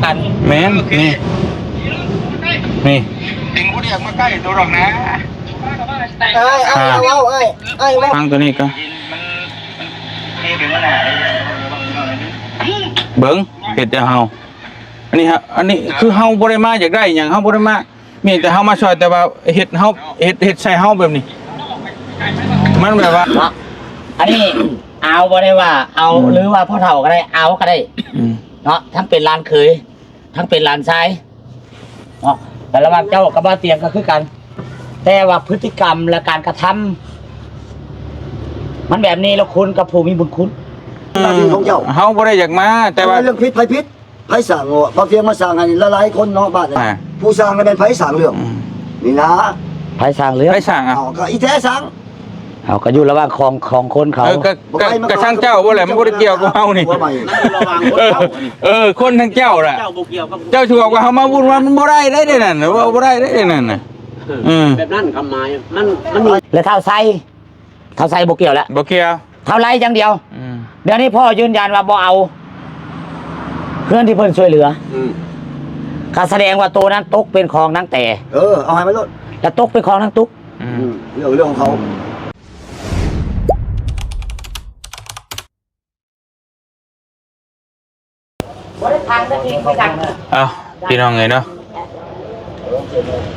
ກັນ ແມ່ນ ນີ້ ນີ້ ເຕັງບໍ່ໄດ້ອອກມາໃກ້ໂຕດອກນະ. ອ້າຍ ອ້າຍ ອ່າ ເວົ້າ ອ້າຍ ອ້າຍເວົ້າ ຟັງໂຕນີ້ກ່ອນ ເບິ່ງ ເຮັດແຕ່ເຮົາ ອັນນີ້ຮະ ອັນນີ້ຄືເຮົາບໍ່ໄດ້ມາຢາກໄດ້ຫຍັງ ເຮົາບໍ່ໄດ້ມາ ມີແຕ່ເຮົາມາຊ່ອຍ ແຕ່ວ່າເຮັດເຮົາ ເຮັດ ເຮັດໃສ່ເຮົາແບບນີ້ ມັນແບບວ່າ ເນາະ ອັນນີ້ເອົາບໍ່ໄດ້ວ່າເອົາ ອືມ ຫຼືວ່າພໍ່ເຖົ້າກໍໄດ້ ເອົາກໍໄດ້ ອືມ ເນາະ ທັງເປັນຫຼານເຂີຍ ທັງເປັນຫຼານຊາຍເນາະ ແຕ່ລະຫວ່າງເຈົ້າກັບບ່າວຕຽງກໍຄືກັນ ແຕ່ວ່າພຶດຕິກຳ ແລະ ການກະທຳ ມັນແບບນີ້ ແລ້ວຄຸນກັບຜູ້ມີບຸນຄຸນ ອືມ ໜ້າທີ່ຂອງເຈົ້າ ເຮົາບໍ່ໄດ້ຢາກມາ ແຕ່ວ່າ ເລື່ອງຜິດໃຜຜິດ ໃຜສ້າງ ບ່າວຕຽງມາສ້າງໃຫ້ຫຼາຍໆຄົນເນາະ ບ້ານ ອ່າ ຜູ້ສ້າງນັ້ນແມ່ນໃຜສ້າງເລື່ອງ ອືມ ນີ້ນະ ໃຜສ້າງເລື່ອງ ໃຜສ້າງ ເອົາ ເອົາ ກໍອີແທ້ສ້າງ ເຮົາກໍຢູ່ລະຫວ່າງຂອງ ຂອງຄົນເຂົາ ເອີ ກໍ ກໍ ກໍຊ່າງເຈົ້າບໍ່ແຫຼະ ມັນບໍ່ໄດ້ກ່ຽວກັບເຮົານີ້ ເອີ ເອີ ຄົນທາງເຈົ້າລະ ເຈົ້າບໍ່ກ່ຽວກັບ ເຈົ້າຊິບອກວ່າເຮົາມາວຸ່ນວາຍ ມັນບໍ່ໄດ້ເດ້ ເດ້ນັ້ນ ເວົ້າບໍ່ໄດ້ເດ້ ເດ້ນັ້ນນະ ເອີ ແບບນັ້ນຄວາມໝາຍ ມັນ ມັນມີ ແລະ ທ້າວໄຊ ທ້າວໄຊບໍ່ກ່ຽວລະ ບໍ່ກ່ຽວ ທ້າວໄລຢ່າງດຽວ ອືມ ດຽວນີ້ພໍ່ຢືນຢັນວ່າບໍ່ເອົາ ເຮືອນທີ່ເພິ່ນຊ່ວຍເຫຼືອ ອືມ ກໍສະແດງວ່າໂຕນັ້ນຕົກເປັນຂອງນາງແຕ່ ເອີ ເອົາໃຫ້ມັນໂລດ ແລະຕົກເປັນຂອງນາງຕຸກ ອືມ ອືມ ເລື່ອງ ເລື່ອງຂອງເຂົາ ເອົ້າ ພີ່ນ້ອງເອີຍເນາະ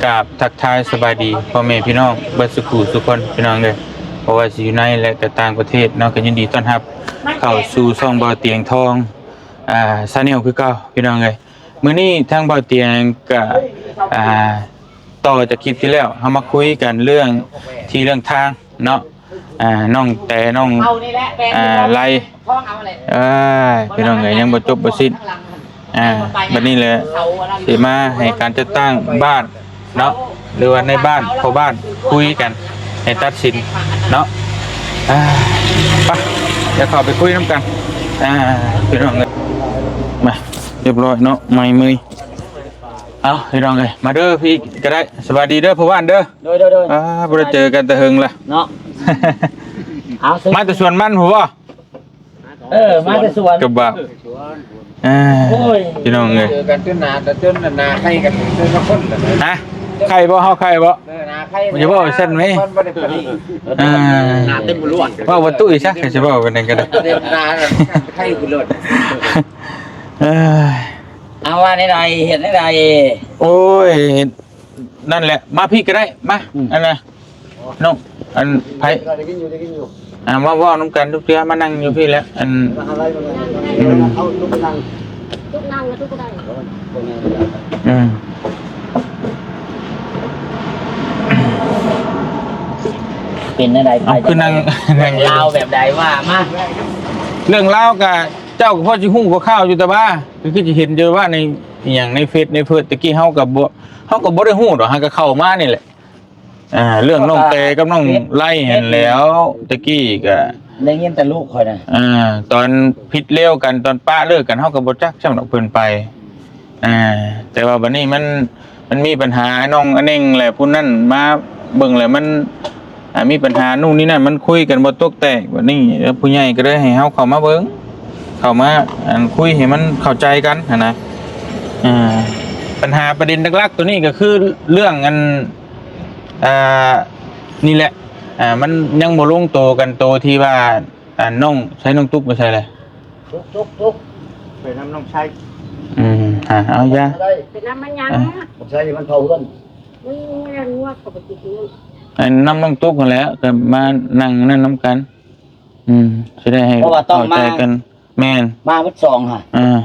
ກາບທັກທາຍສະບາຍດີພໍ່ແມ່ພີ່ນ້ອງເບິດສູ່ຜູ້ສູ່ຄົນ ພີ່ນ້ອງເອີຍ ບໍ່ວ່າຊິຢູ່ໃນ ແລະ ກໍຕ່າງປະເທດເນາະ ກໍຍິນດີຕ້ອນຮັບເຂົ້າສູ່ຊ່ອງບ່າວຕຽງທອງ ອ່າ Channel ຄືເກົ່າ ພີ່ນ້ອງເອີຍ. ມື້ນີ້ທາງບ່າວຕຽງກໍ ອ່າ ຕໍ່ຈາກຄລິບທີ່ແລ້ວ ເຮົາມາຄຸຍກັນເລື່ອງທີ່ເລື່ອງທາງເນາະ ອ່າ ນ້ອງແຕ ນ້ອງ ອ່າ ໄລ ເອີຍ ພີ່ນ້ອງເອີຍ ຍັງບໍ່ຈົບບໍ່ສິ້ນ ອ່າ ບັດນີ້ແຫຼະ ຊິມາໃຫ້ການຈັດຕັ້ງບ້ານເນາະ ຫຼືວ່າໃນບ້ານ ພໍ່ບ້ານ ຄຸຍກັນໃຫ້ຕັດສິນເນາະ ອ່າ ໄປ ດຽວເຂົ້າໄປຄຸຍນຳກັນ ອ່າ ພີ່ນ້ອງເອີຍ ມາ ຮຽບຮ້ອຍເນາະ ໄມ້ເມີຍ ເອົາ ພີ່ນ້ອງເອີຍ ມາເດີ ພີ່ກໍໄດ້ ສະບາຍດີເດີ ພໍ່ບ້ານເດີ ໂດຍ ໂດຍ ໂດຍ ອ່າ ບໍ່ໄດ້ເຈີກັນແຕ່ເຫິງລະເນາະ ເອົາ ມາແຕ່ສວນມັນພຸ້ນບໍ່? ເອີ ມາແຕ່ສວນ ກະບະ ອ່າ ໂອ້ຍ ພີ່ນ້ອງເອີຍ ເຈີກັນຈົນໜ້າ ຈົນໜ້າໄຂ່ກັນ ຈົນລະຄົນລະ ຮະ ໄຂ່ບໍ່? ເຮົາໄຂ່ບໍ່? ເອີ ໜ້າໄຂ່ ຢ່າເວົ້າຊັ້ນແມ ມັນບໍ່ໄດ້ພໍດີ ອ່າ ໜ້າເຕັມລວດ ເວົ້າບໍ່ຕຸ້ຍຊະ ຊິເວົ້າປານໃດກໍໄດ້ ເຕັມໜ້າໄຂ່ຂຶ້ນໂລດ ເອີຍ ເອົາວ່າແນວໃດ ເຮັດແນວໃດ? ໂອ້ຍ ນັ້ນແຫຼະ ມາພີ້ກໍໄດ້ ມາ ອືມ ອັນນ່າ ນ້ອງ ອັນ ໄຜ ໄດ້ຍິນຢູ່ ໄດ້ຍິນຢູ່ ອ່າ ມາເວົ້ານຳກັນທຸກເທື່ອ ມານັ່ງຢູ່ພີ້ແຫຼະ ອັນ ອືມ ເອົາ ລຸກໄປນັ່ງ ລຸກນັ່ງກໍໄດ້ ອືມ ເປັນແນວໃດ? ເອົາ ຄືນັ່ງ ນັ່ງຢູ່ ລາວແບບໃດ ວ່າມາ ເລື່ອງລາວກະ ເຈົ້າກໍພໍຊິຮູ້ຄ່າວໆຢູ່ ແຕ່ວ່າ ກໍຄືຊິເຫັນຢູ່ວ່າໃນ ອີ່ຫຍັງ ໃນເຟສ ໃນເຟີດ ແຕ່ກີ້ເຮົາກໍບໍ່ ເຮົາກໍບໍ່ໄດ້ຮູ້ດອກ ຫາກໍເຂົ້າມານີ້ແຫຼະ ອ່າ ເລື່ອງນ້ອງແຕກັບນ້ອງໄລຫັ້ນແຫຼ້ວ ແຕ່ກີ້ກະ ໄດ້ຍິນແຕ່ລູກຂ້ອຍນະ ອ່າ ຕອນຜິດລຽວກັນ ຕອນປະເລີກກັນ ເຮົາກໍບໍ່ຈັກຊ້ຳດອກເພິ່ນໄປ ອ່າ ແຕ່ວ່າບັດນີ້ມັນ ມັນມີບັນຫາ ນ້ອງອາເນັ່ງແຫຼະ ຜູ້ນັ້ນມາເບິ່ງແລ້ວມັນ ອ່າ ມີບັນຫານູ້ນນີ້ນັ້ນ ມັນຄຸຍກັນບໍ່ຕົກແຕກ ບັດນີ້ຜູ້ໃຫຍ່ກໍເລີຍໃຫ້ເຮົາເຂົ້າມາເບິ່ງ ເຂົ້າມາ ອັນ ຄຸຍໃຫ້ມັນເຂົ້າໃຈກັນຫັ້ນນະ ອ່າ ບັນຫາປະເດັນຫຼັກໆໂຕນີ້ກໍຄືເລື່ອງ ອັນ ອ່າ ນີ້ແຫຼະ ອ່າ ມັນຍັງບໍ່ລົງໂຕກັນ ໂຕທີ່ວ່າ ອັນ ນ້ອງ ໃຊ້ນ້ອງຕຸກໄປໃສແຫຼະ? ຕຸກ ຕຸກ ຕຸກ ໄປນຳນ້ອງໄຊ ອືມ ຫາເອົາຢາ ໄປນຳມັນຍັງ ອ່າ ບັກໄຊນີ້ມັນເຝົ້າເຮືອນ ມັນເລີຍງົວເຂົ້າໄປຕິດຢູ່ນັ້ນ ອັນ ນຳນ້ອງຕຸກຫັ້ນແຫຼະ ກໍມານັ່ງນັ້ນນຳກັນ ອືມ ຊິໄດ້ໃຫ້ ເພາະວ່າຕ້ອງມາ ເຂົ້າໃຈກັນ ແມ່ນ ມາໝົດສອງຫະ ອ່າ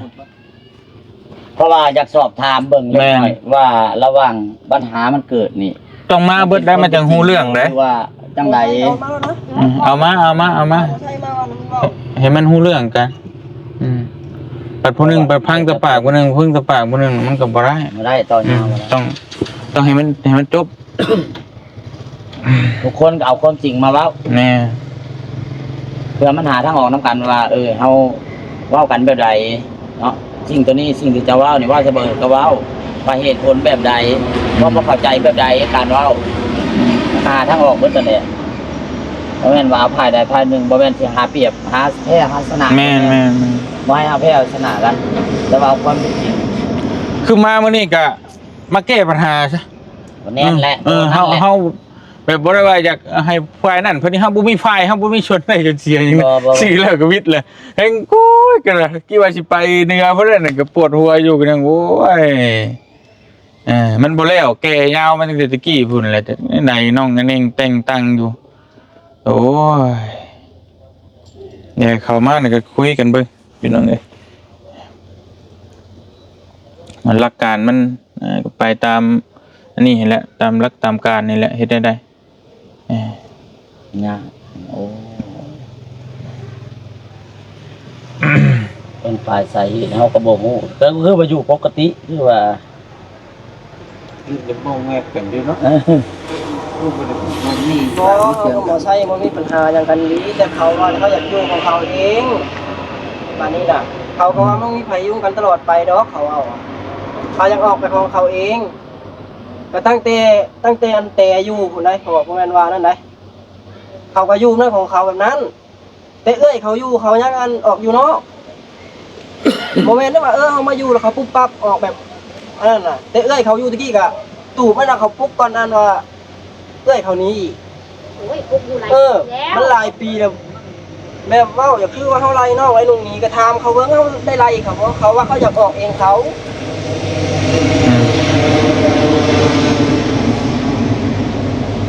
ເພາະວ່າຢາກສອບຖາມເບິ່ງ ແມ່ນ ເລັກນ້ອຍວ່າລະຫວ່າງບັນຫາມັນເກີດນີ້ ຕ້ອງມາເບິດໄດ໋ ມັນຈັ່ງຮູ້ເລື່ອງໄດ໋ ຫຼືວ່າຈັ່ງໃດ ເອົາມາແລ້ວນະ ອືມ ເອົາມາ ເອົາມາ ເອົາມາ ໃຫ້ມັນຮູ້ເລື່ອງກັນ ອືມ ບັດຜູ້ໜຶ່ງໄປຟັງແຕ່ປາກຜູ້ໜຶ່ງ ຟັງແຕ່ປາກຜູ້ໜຶ່ງ ມັນກໍບໍ່ໄດ້ ບໍ່ໄດ້ ຕໍ່ຍາວ ອືມ ບໍ່ໄດ້ ຕ້ອງ ຕ້ອງໃຫ້ມັນ ໃຫ້ມັນຈົບ ທຸກຄົນກໍເອົາຄວາມຈິງມາເວົ້າ ແມ່ນ ເພື່ອມັນຫາທາງອອກນຳກັນວ່າ ເອີ ເຮົາເວົ້າກັນແບບໃດເນາະ ສິ່ງໂຕນີ້ ສິ່ງທີ່ເຈົ້າເວົ້ານີ້ ເວົ້າຊະເບີກໍເວົ້າ ວ່າເຫດຜົນແບບໃດ ອືມ ເວົ້າບໍ່ເຂົ້າໃຈແບບໃດ ການເວົ້າ ຫາທາງອອກເບິດນັ້ນແຫຼະ ບໍ່ແມ່ນວ່າເອົາຝ່າຍໃດຝ່າຍໜຶ່ງ ບໍ່ແມ່ນຊິຫາປຽບ ຫາແພ້ຫາຊະນະ ແມ່ນ ບໍ່ແມ່ນ ແມ່ນ ແມ່ນ ບໍ່ໃຫ້ເອົາແພ້ເອົາຊະນະກັນ ແຕ່ວ່າເອົາຄວາມເປັນຈິງ ຄືມາມື້ນີ້ກະມາແກ້ບັນຫາຊະ. ກໍແນ່ນແຫຼະ ເອີ ເຮົາ ເຮົາແບບບໍ່ໄດ້ວ່າຢາກໃຫ້ຝ່າຍນັ້ນ ເພາະນີ້ເຮົາບໍ່ມີຝ່າຍ ເຮົາບໍ່ມີສ່ວນໄດ້ສ່ວນເສຍຫຍັງ ບໍ່ ບໍ່ ຊື້ແລ້ວກໍວິດແຫຼະ. ແຮງ ໂອ້ຍ ກໍຄິດວ່າຊິໄປເໜືອພຸ້ນແຫຼະ ກໍປວດຫົວຢູ່ ກໍຍັງ ໂອ້ຍ ເອີ ມັນບໍ່ແລ້ວ ແກ່ຍາວມາຕັ້ງແຕ່ຕະກີ້ພຸ້ນແຫຼະ ໄດ໋ນ້ອງແໜ່ງແຕ່ງຕັ້ງຢູ່. ໂອ້ຍ ດຽວເຂົ້າມານີ້ກໍຄຸຍກັນເບິ່ງ ພີ່ນ້ອງເອີຍ. ຫຼັກການມັນ ເອີ ກໍໄປຕາມອັນນີ້ແຫຼະ ຕາມຫຼັກຕາມການນີ້ແຫຼະ ເຮັດແນວໃດ? ຍາກ ໂອ້ ເປັນປາຍສາເຫດເຮົາກໍບໍ່ຮູ້ ກໍຄືວ່າຢູ່ປົກກະຕິ ຄືວ່າ ຄືຈະບໍ່ແງບກັນຢູ່ເນາະ ເອີ ຄືບໍ່ໄດ້ມີ ບໍ່ ເຮົາກັບໝໍໄຊບໍ່ມີບັນຫາຫຍັງກັນ ມີແຕ່ເຂົາວ່າເຂົາຢາກຢູ່ຂອງເຂົາເອງ. ບາດນີ້ນະ ເຂົາກໍວ່າ ອືມ ມັນມີໃຜຢູ່ກັນຕະຫຼອດໄປດອກ ເຂົາເວົ້າ ເຂົາຢາກອອກໄປຂອງເຂົາເອງ ກໍຕັ້ງແຕ່ ຕັ້ງແຕ່ອັນແຕຢູ່ພຸ້ນໃດ໋ ເພາະວ່າບໍ່ແມ່ນວ່ານັ້ນໃດ໋ ເຂົາກໍຢູ່ນຳຂອງເຂົາແບບນັ້ນ ແຕ່ເອື້ອຍເຂົາຢູ່ ເຂົາຍັງອັນອອກຢູ່ນອກ ບໍ່ແມ່ນໄດ້ວ່າ ເອີ ເຮົາມາຢູ່ແລ້ວເຂົາປຸບປັບອອກແບບອັນນັ້ນນະ ແຕ່ເອື້ອຍເຂົາຢູ່ຕະກີ້ກະຕູບມັນນະ ເຂົາປຸກກ່ອນອັນວ່າ ເອື້ອຍເຂົາໜີອີກ. ໂອ້ຍ ປຸກຢູ່ຫຼາຍ ເອີ ປີແລ້ວ ມັນຫຼາຍປີແລ້ວ ແບບເວົ້າ ຢ່າຄືວ່າເຮົາໄລ່ນ້ອງໄລ່ນຸ່ງໜີ ກໍຖາມເຂົາເບິ່ງ ເຮົາໄດ້ໄລ່ເຂົາບໍ່? ເຂົາວ່າເຂົາຢາກອອກເອງເຂົາ ອືມ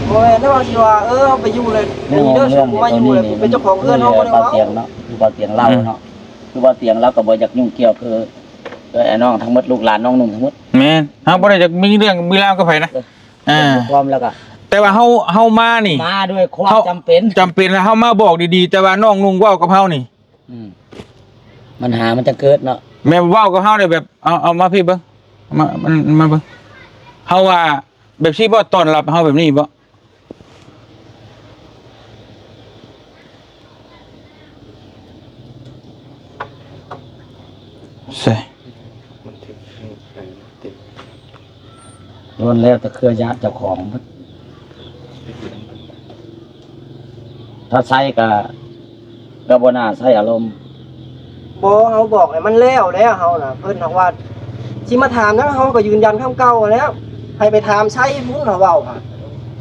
ບໍ່ແມ່ນວ່າຊິວ່າ ເອີ ເຮົາໄປຢູ່ເລີຍ ໃນຫ້ອງເລື່ອງນີ້ ໂຕນີ້ນີ້ ເປັນເຈົ້າຂອງເຮືອນ ເຮົາບໍ່ໄດ້ ເວົ້າ ເວົ້າຕຽງເນາະ ຄືເວົ້າຕຽງເລົ່າເນາະ ອືມ ຄືເວົ້າຕຽງລາວກໍບໍ່ຢາກຫຍຸ້ງກ່ຽວ ຄື ເອີ ອ້າຍນ້ອງທັງໝົດ ລູກຫຼານນ້ອງນຸ່ງທັງໝົດ ແມ່ນ ເຮົາບໍ່ໄດ້ຢາກມີເລື່ອງມີລາວກັບໃຜນະ ເອີ ເອີ ຄວາມແລ້ວກໍ ແຕ່ວ່າເຮົາ ເຮົາມານີ້ ມາດ້ວຍຄວາມ ເຮົາ ຈຳເປັນ ຈຳເປັນ ແລ້ວເຮົາມາບອກດີໆ ແຕ່ວ່ານ້ອງນຸ່ງເວົ້າກັບເຮົານີ້ ອືມ ບັນຫາມັນຈະເກີດເນາະ ແມ່ນເວົ້າກັບເຮົານີ້ແບບ ເອົາ ເອົາມາພີ້ເບິ່ງ ມາ ມາ ມາເບິ່ງ ເຮົາວ່າແບບຊີ້ບໍ່ ຕ້ອນຮັບເຮົາແບບນີ້ບໍ່? ໃຊ່ ລ້ວນແລ້ວແຕ່ເຄືອຍາດເຈົ້າຂອງໝົດ ຖ້າໃຊ້ກໍ ກໍບໍ່ໜ້າໃຊ້ອາລົມ. ບໍ່ ເຮົາບອກໃຫ້ມັນແລ້ວແລ້ວ ເຮົານະ ເພິ່ນຫາກວ່າຊິມາຖາມນຳເຮົາ ກໍຢືນຢັນຄຳເກົ່າຫັ້ນແຫຼ້ວ ໃຫ້ໄປຖາມໄຊພຸ້ນ ເຮົາເວົ້າຫາ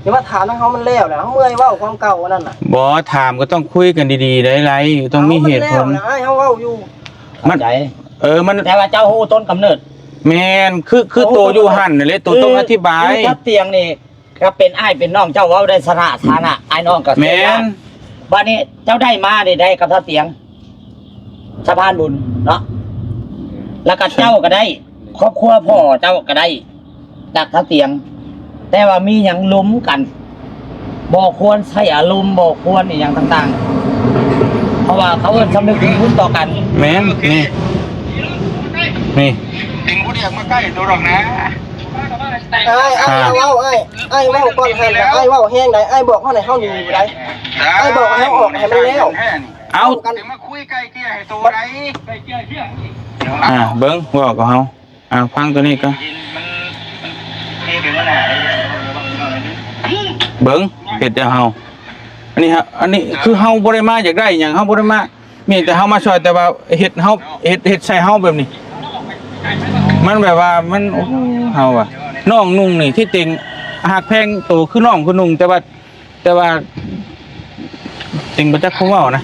ຊິມາຖາມນຳເຮົາ ມັນແລ້ວແລ້ວ ເຮົາເມື່ອຍເວົ້າຄວາມເກົ່າອັນນັ້ນນະ. ບໍ່ ຖາມກໍຕ້ອງຄຸຍກັນດີໆ ໄດ້ໄລ ຕ້ອງມີເຫດຜົນ ມັນແລ້ວແລ້ວ ອ້າຍ ເຮົາເວົ້າຢູ່ ມັນ ເຂົ້າໃຈ ເອີ ມັນ ແຕ່ວ່າເຈົ້າຮູ້ຕົ້ນກຳເນີດ ແມ່ນ ຄື ຄືໂຕຢູ່ຫັ້ນນັ້ນແຫຼະ ໂຕຕ້ອງອະທິບາຍ ຄືທັບຕຽງນີ້ ກໍເປັນອ້າຍເປັນນ້ອງ ເຈົ້າເວົ້າໄດ້ສະຖານະ ອ້າຍນ້ອງກໍ ແມ່ນ ບາດນີ້ເຈົ້າໄດ້ມານີ້ ໄດ້ກັບທ້າວຕຽງ ສະພານບຸນເນາະ ແລ້ວກໍເຈົ້າກໍໄດ້ ຄອບຄົວພໍ່ເຈົ້າກໍໄດ້ຈາກທ້າວຕຽງ ແຕ່ວ່າມີຫຍັງລົມກັນ ບໍ່ຄວນໃຊ້ອາລົມ ບໍ່ຄວນອີ່ຫຍັງຕ່າງໆ ເພາະວ່າເຂົາເອີ້ນສຳນຶກບຸນຕໍ່ກັນ ແມ່ນ ນີ້ ນີ້ ເປັນຜູ້ດຽວມາໃກ້ໂຕດອກນະ. ອ້າຍ ອ້າຍ ອ່າ ເວົ້າ ອ້າຍ ອ້າຍເວົ້າກ່ອນຫັ້ນນະ ອ້າຍເວົ້າແຮງໃດ ອ້າຍບອກເຮົາໃຫ້ເຮົາໜີບໍ່ໄດ້ ອ້າຍບອກໃຫ້ເຮົາອອກໃຫ້ມັນແລ້ວ ເອົາ ມາຄຸຍໄກ່ເກ່ຍໃຫ້ໂຕໃດ ອ່າ ເບິ່ງເວົ້າກັບເຮົາ ອ່າ ຟັງໂຕນີ້ກ່ອນ ເບິ່ງເຮັດແນວເຮົາ ອັນນີ້ຮະ ອັນນີ້ຄືເຮົາບໍ່ໄດ້ມາຢາກໄດ້ຫຍັງ ເຮົາບໍ່ໄດ້ມາ ມີແຕ່ເຮົາມາຊ່ອຍ ແຕ່ວ່າເຮັດເຮົາ ເຮັດ ເຮັດໃສ່ເຮົາແບບນີ້ ມັນແບບວ່າມັນ ໂອ້ ເຮົາວ່າ ນ້ອງນຸ່ງນີ້ ທີ່ຈິງຮັກແພງໂຕຄືນ້ອງຄືນຸ່ງ ແຕ່ວ່າ ແຕ່ວ່າຈິງບໍ່ຈັກຄວາມເວົ້ານະ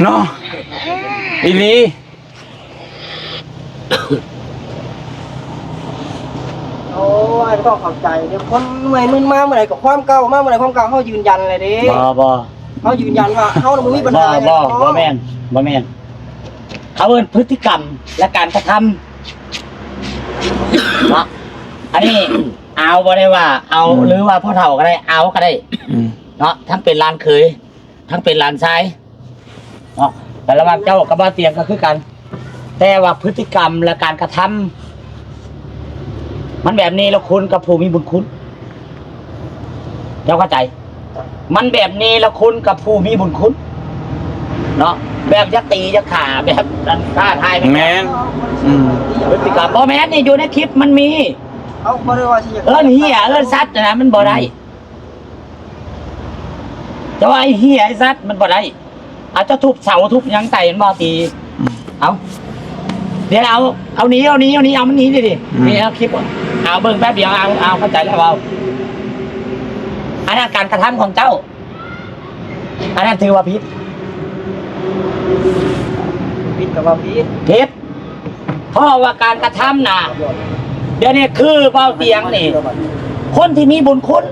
ເນາະ ອີ່ຫຼີ. ໂອ້ຍ ກໍເຂົ້າໃຈເດ້ ຄົນເມື່ອຍມຶນມາເມື່ອໃດກໍຄວາມເກົ່າ ມາເມື່ອໃດຄວາມເກົ່າ ເຮົາຢືນຢັນແຫຼະເດ້ ບໍ່ ບໍ່ ເຮົາຢືນຢັນວ່າເຮົາບໍ່ມີບັນຫາຫຍັງ ບໍ່ ບໍ່ແມ່ນ ບໍ່ແມ່ນ ເຂົາເອີ້ນພຶດຕິກຳ ແລະ ການກະທຳເນາະ ອັນນີ້ອາວບໍ່ໄດ້ວ່າເອົາ ອືມ ຫຼືວ່າພໍ່ເຖົ້າກໍໄດ້ ອາວກໍໄດ້ ອືມ ເນາະ ທັງເປັນຫຼານເຂີຍ ທັງເປັນຫຼານຊາຍເນາະ ແຕ່ລະວ່າເຈົ້າກັບບ່າວຕຽງກໍຄືກັນ ແຕ່ວ່າພຶດຕິກຳ ແລະ ການກະທຳ ມັນແບບເນລະຄຸນກັບຜູ້ມີບຸນຄຸນ ເຈົ້າເຂົ້າໃຈ? ມັນແບບເນລະຄຸນກັບຜູ້ມີບຸນຄຸນເນາະ ແບບຢາກຕີຢາກຂ້າ ແບບນັ້ນທ້າທາຍ ແມ່ນ ອືມ ພຶດຕິກຳ ບໍ່ແມ່ນ ນີ້ຢູ່ໃນຄລິບມັນມີ ເອີ້ນເຫຍເອີ້ນສັດນະ ມັນບໍ່ໄດ້ ອືມ ເຈົ້າວ່າໄອ້ເຫຍໄອ້ສັດ ມັນບໍ່ໄດ້ ອາດຈະທຸບເສົາທຸບຫຍັງໃສ່ ມັນບໍ່ຕີ ອືມ ເອົາ ດຽວເອົາ ເອົາໜີ ເອົາໜີ ເອົາໜີ ເອົາມັນໜີນີ້ດິ ອືມ ນີ້ເອົາຄລິບ ເອົາເບິ່ງແປັບດຽວ ເອົາ ເອົາເຂົ້າໃຈແລ້ວ ເອົາ ອັນນັ້ນການກະທຳຂອງເຈົ້າ ອັນນັ້ນຖືວ່າຜິດ ຜິດກໍວ່າຜິດ ຜິດ ເພາະວ່າການກະທຳນະ ດຽວນີ້ຄືເວົ້າຕຽງນີ້ ຄົນທີ່ມີບຸນຄຸນ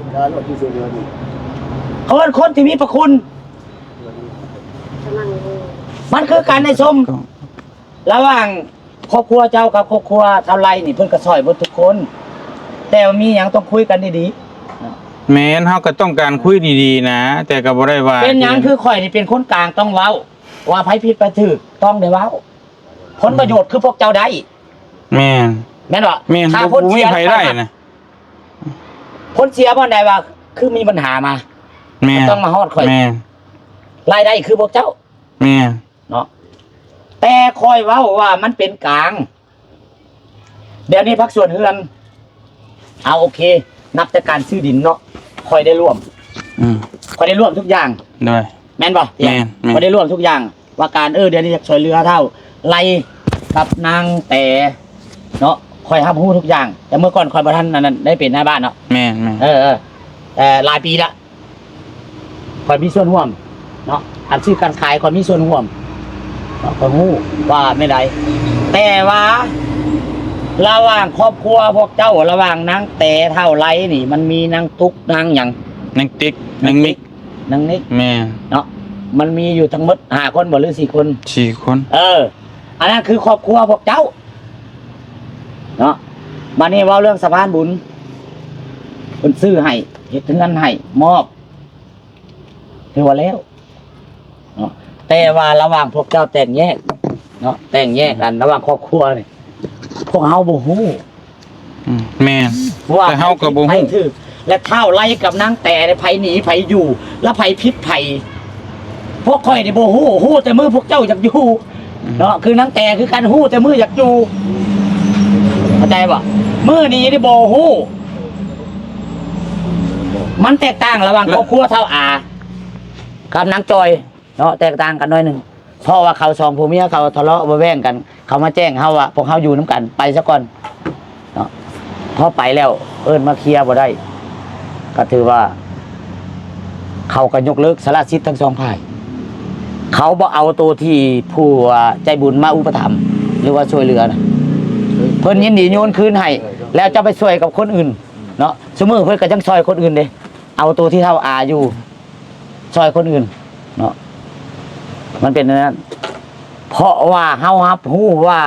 ເຂົາເອີ້ນຄົນທີ່ມີພະຄຸນ ມັນຄືກັນໄອ້ຊົມ ລະຫວ່າງຄອບຄົວເຈົ້າກັບຄອບຄົວທ້າວໄລນີ້ ເພິ່ນກໍຊ່ອຍເບິດທຸກຄົນ ແຕ່ວ່າມີຫຍັງຕ້ອງຄຸຍກັນດີໆ. ແມ່ນ ເຮົາກໍຕ້ອງການຄຸຍດີໆນະ ແຕ່ກໍບໍ່ໄດ້ວ່າ ເປັນຫຍັງຄືຂ້ອຍນີ້ເປັນຄົນກາງຕ້ອງເວົ້າ ວ່າໃຜຜິດໃຜຖືກຕ້ອງໄດ້ເວົ້າ ຜົນປະໂຫຍດຄືພວກເຈົ້າໄດ້ ແມ່ນ ແມ່ນບໍ່? ແມ່ນ ຖ້າ ບໍ່ ບໍ່ມີໃຜໄດ້ນະ ຜົນເສຍບ່ອນໃດວ່າຄືມີບັນຫາມາ ແມ່ນ ຕ້ອງມາຮອດຂ້ອຍ ແມ່ນ ລາຍໄດ້ຄືພວກເຈົ້າ ແມ່ນ ເນາະ ແຕ່ຂ້ອຍເວົ້າວ່າມັນເປັນກາງ ດຽວນີ້ພາກສ່ວນເຮືອນ ເອົາ ໂອເຄ ນັບແຕ່ການຊື້ດິນເນາະ ຂ້ອຍໄດ້ຮ່ວມ ອືມ ຂ້ອຍໄດ້ຮ່ວມທຸກຢ່າງ ໂດຍ ແມ່ນບໍ່? ແມ່ນ ແມ່ນ ຂ້ອຍໄດ້ຮ່ວມທຸກຢ່າງ ວ່າການ ເອີ ດຽວນີ້ຢາກຊ່ວຍເຫຼືອທ້າວໄລກັບນາງແຕເນາະ ຂ້ອຍຮັບຮູ້ທຸກຢ່າງ ແຕ່ເມື່ອກ່ອນຂ້ອຍບໍ່ທັນອັນນັ້ນ ໄດ້ເປັນນາຍບ້ານເນາະ ແມ່ນໆ ເອີໆ ແຕ່ຫຼາຍປີລະ ຂ້ອຍມີສ່ວນຮ່ວມເນາະ ການຊື້ການຂາຍຂ້ອຍມີສ່ວນຮ່ວມເນາະ ຂ້ອຍຮູ້ວ່າແນວໃດ ແຕ່ວ່າລະຫວ່າງຄອບຄົວພວກເຈົ້າ ລະຫວ່າງນາງແຕ ທ້າວໄລນີ້ ມັນມີນາງຕຸກ ນາງຫຍັງ ນາງຕິກ ນາງມິກ ນາງນິກ ແມ່ນ ເນາະ ມັນມີຢູ່ທັງໝົດຫ້າຄົນບໍ່ ຫຼືສີ່ຄົນ? ສີ່ຄົນ ເອີ ອັນນັ້ນຄືຄອບຄົວພວກເຈົ້າເນາະ ບາດນີ້ເວົ້າເລື່ອງສະພານບຸນ ເພິ່ນຊື້ໃຫ້ ເຮັດເຮືອນໃຫ້ ມອບ ຖືວ່າແລ້ວເນາະ ແຕ່ວ່າລະຫວ່າງພວກເຈົ້າແຕກແຍກເນາະ ແຕກແຍກກັນລະຫວ່າງຄອບຄົວນີ້ ພວກເຮົາບໍ່ຮູ້ ອືມ ແມ່ນ ວ່າ ແຕ່ເຮົາກໍບໍ່ຮູ້ ໃຜຜິດໃຜຖືກ ແລະທ້າວໄລກັບນາງແຕ ໃຜໜີໃຜຢູ່ ແລະໃຜຜິດໃຜ ພວກຂ້ອຍນີ້ບໍ່ຮູ້ ຮູ້ແຕ່ມື້ພວກເຈົ້າຢາກຢູ່ ອືມ ເນາະ ຄືນາງແຕຄືກັນ ຮູ້ແຕ່ມື້ຢາກຢູ່ ເຂົ້າໃຈບໍ່? ມື້ໜີນີ້ບໍ່ຮູ້ ມັນແຕກຕ່າງລະຫວ່າງຄອບຄົວທ້າວອາກັບນາງຈອຍ ເນາະ ແຕກຕ່າງກັນໜ້ອຍໜຶ່ງ ເພາະວ່າເຂົາສອງຜົວເມຍເຂົາທະເລາະເບາະແວ້ງກັນ ເຂົາມາແຈ້ງເຮົາວ່າ ພວກເຮົາຢູ່ນຳກັນ ໄປຊະກ່ອນເນາະ ພໍໄປແລ້ວເອີ້ນມາເຄຍບໍ່ໄດ້ ກໍຖືວ່າເຂົາກໍຍົກເລີກສະຫຼະສິດທັງສອງຝ່າຍ ເຂົາບໍ່ເອົາໂຕທີ່ຜູ້ໃຈບຸນມາອຸປະຖຳ ຫຼືວ່າຊ່ວຍເຫຼືອນະ ເພິ່ນຍິນດີໂຍນຄືນໃຫ້ ແລ້ວຈະໄປຊ່ວຍກັບຄົນອື່ນເນາະ ຊຸມື້ເພິ່ນກໍຍັງຊ່ອຍຄົນອື່ນເດ້ ເອົາໂຕທີ່ເຖົ້າອາຢູ່ ຊ່ອຍຄົນອື່ນເນາະ ມັນເປັນແນວນັ້ນ ເພາະວ່າເຮົາຮັບຮູ້ວ່າ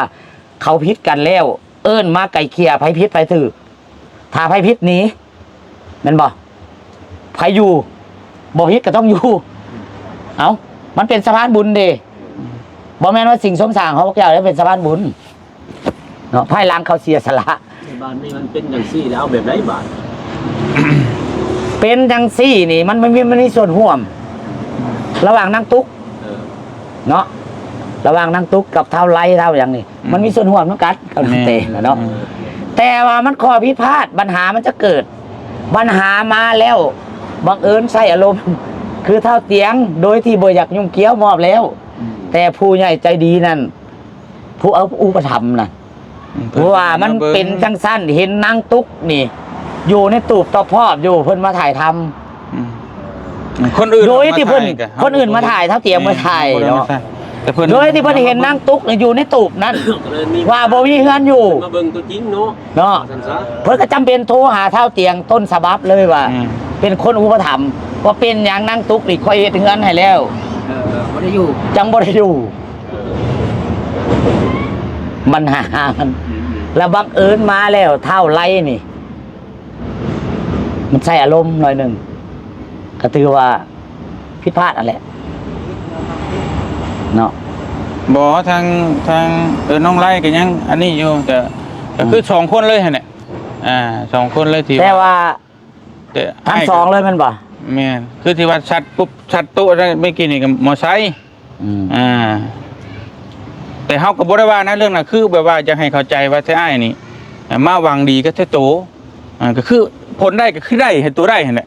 ເຂົາຜິດກັນແລ້ວ ເອີ້ນມາໄກ່ເກ່ຍ ໃຜຜິດໃຜຖືກ ຖ້າໃຜຜິດໜີ ແມ່ນບໍ່? ໃຜຢູ່ ບໍ່ຜິດກໍຕ້ອງຢູ່ ເອົ້າ ມັນເປັນສະພານບຸນເດ້ ບໍ່ແມ່ນວ່າສິ່ງຊົມສ້າງຂອງພວກເຈົ້າເດ້ ເປັນສະພານບຸນ ເນາະ ພາຍຫຼັງເຂົາເສຍສະຫຼະ ບາດນີ້ມັນເປັນຈັ່ງຊີ້ແລ້ວ ເອົາແບບໃດບາດ? ເປັນຈັ່ງຊີ້ນີ້ ມັນ ມັນມີ ມັນມີສ່ວນຮ່ວມລະຫວ່າງນາງຕຸກ ເອີ ເນາະ ລະຫວ່າງນາງຕຸກກັບທ້າວໄລ ທ້າວຫຍັງນີ້ ອືມ ມັນມີສ່ວນຮ່ວມນຳກັນກັບ ແມ່ນ ເຕະເນາະ ອືມ ແຕ່ວ່າມັນຂໍ້ຜິດພາດ ບັນຫາມັນຈະເກີດ ບັນຫາມາແລ້ວ ບັງເອີນໃຊ້ອາລົມ ຄືທ້າວຕຽງ ໂດຍທີ່ບໍ່ຢາກຫຍຸ້ງກ່ຽວ ມອບແລ້ວ ອືມ ແຕ່ຜູ້ໃຫຍ່ໃຈດີນັ້ນ ຜູ້ເອົາອຸປະຖຳນະ ອືມ ເພາະວ່າມັນເປັນຈັ່ງຊັ້ນ ເຫັນນາງຕຸກນີ້ ຢູ່ໃນຕູບຕອບພອບຢູ່ ເພິ່ນມາຖ່າຍທຳ ອືມ ຄົນອື່ນ ໂດຍທີ່ເພິ່ນ ມາຖ່າຍກໍ ຄົນອື່ນມາຖ່າຍ ທ້າວຕຽງມາຖ່າຍເນາະ ແຕ່ເພິ່ນ ໂດຍທີ່ເພິ່ນເຫັນນາງຕຸກນີ້ຢູ່ໃນຕູບນັ້ນ ວ່າບໍ່ມີເຮືອນຢູ່ ມາເບິ່ງຕົວຈິງເນາະ ເນາະ ເພິ່ນກໍຈຳເປັນໂທຫາທ້າວຕຽງຕົ້ນສະບັບເລີຍວ່າ ອືມ ເປັນຄົນອຸປະຖຳ ວ່າເປັນຫຍັງນາງຕຸກນີ້ ຂ້ອຍເຮັດເຮືອນໃຫ້ແລ້ວ ເອີ ບໍ່ໄດ້ຢູ່ ຈັ່ງບໍ່ໄດ້ຢູ່ ບັນຫາມັນ ອືມ ແລ້ວບັງເອີນມາແລ້ວ ທ້າວໄລນີ້ ມັນໃຊ້ອາລົມໜ້ອຍໜຶ່ງ ກໍຖືວ່າຜິດພາດຫັ້ນແຫຼະເນາະ ບໍ່ ທາງ ທາງ ເອີ ນ້ອງໄລກໍຍັງອັນນີ້ຢູ່ ກໍ ກໍຄື ອືມ ສອງຄົນເລີຍຫັ້ນແຫຼະ ອ່າ ສອງຄົນເລີຍທີ່ ແຕ່ວ່າ ແຕ່ ທັງສອງເລີຍແມ່ນບໍ່? ແມ່ນ ຄືທີ່ວ່າຊັດປຸບ ຊັດໂຕະໄດ້ເມື່ອກີ້ນີ້ກໍມໍໄຊ ອືມ ອ່າ ແຕ່ເຮົາກໍບໍ່ໄດ້ວ່ານະ ເລື່ອງນັ້ນ ຄືແບບວ່າຢາກໃຫ້ເຂົ້າໃຈວ່າແທ້ອ້າຍນີ້ ມາຫວັງດີກັບແທ້ໂຕ ອ່າ ກໍຄືຜົນໄດ້ກໍຄືໄດ້ ໃຫ້ໂຕໄດ້ຫັ້ນແຫຼະ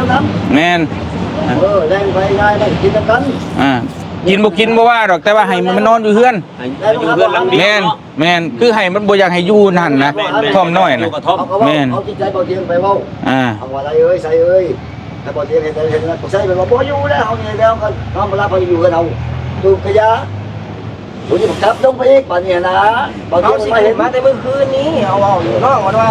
ຽວນຳ ແມ່ນ ເອີ ແລງໄປງາຍໄດ້ກິນນຳກັນ ອ່າ ກິນບໍ່ກິນບໍ່ວ່າດອກ ແຕ່ວ່າໃຫ້ມັນມານອນຢູ່ເຮືອນ ໃຫ້ຢູ່ເຮືອນຫຼັງດຽວ ແມ່ນ ເນາະ ແມ່ນ ຄືໃຫ້ມັນບໍ່ຢາກໃຫ້ຢູ່ຫັ້ນນະ ແມ່ນ ແມ່ນ ທ້ອມນ້ອຍນະ ຢູ່ກະທ່ອມ ເຂົາກໍເວົ້າ ແມ່ນ ເອົາຈິດໃຈບໍ່ຕຽງໄປເວົ້າ ອ່າ ເອົາວ່າໄດ້ເອີຍ ໃສ່ເອີຍ ຖ້າບໍ່ຕຽງເຮັດໃດເຮັດນັ້ນ ໃສ່ໄປວ່າບໍ່ຢູ່ແລ້ວ ເຮົານີ້ແລ້ວ ກໍນອນບໍ່ຫຼັບ ເຮົາຢູ່ກັນເອົາສູບກະຢາ ໂອ້ຍ ບັກຈັບລົງໄປອີກ ບາດນີ້ຫັ້ນນະ ເຮົາຊິຂຶ້ນມາແຕ່ມື້ຄືນນີ້ ເຮົາເວົ້າຢູ່ ນ້ອງມັນວ່າ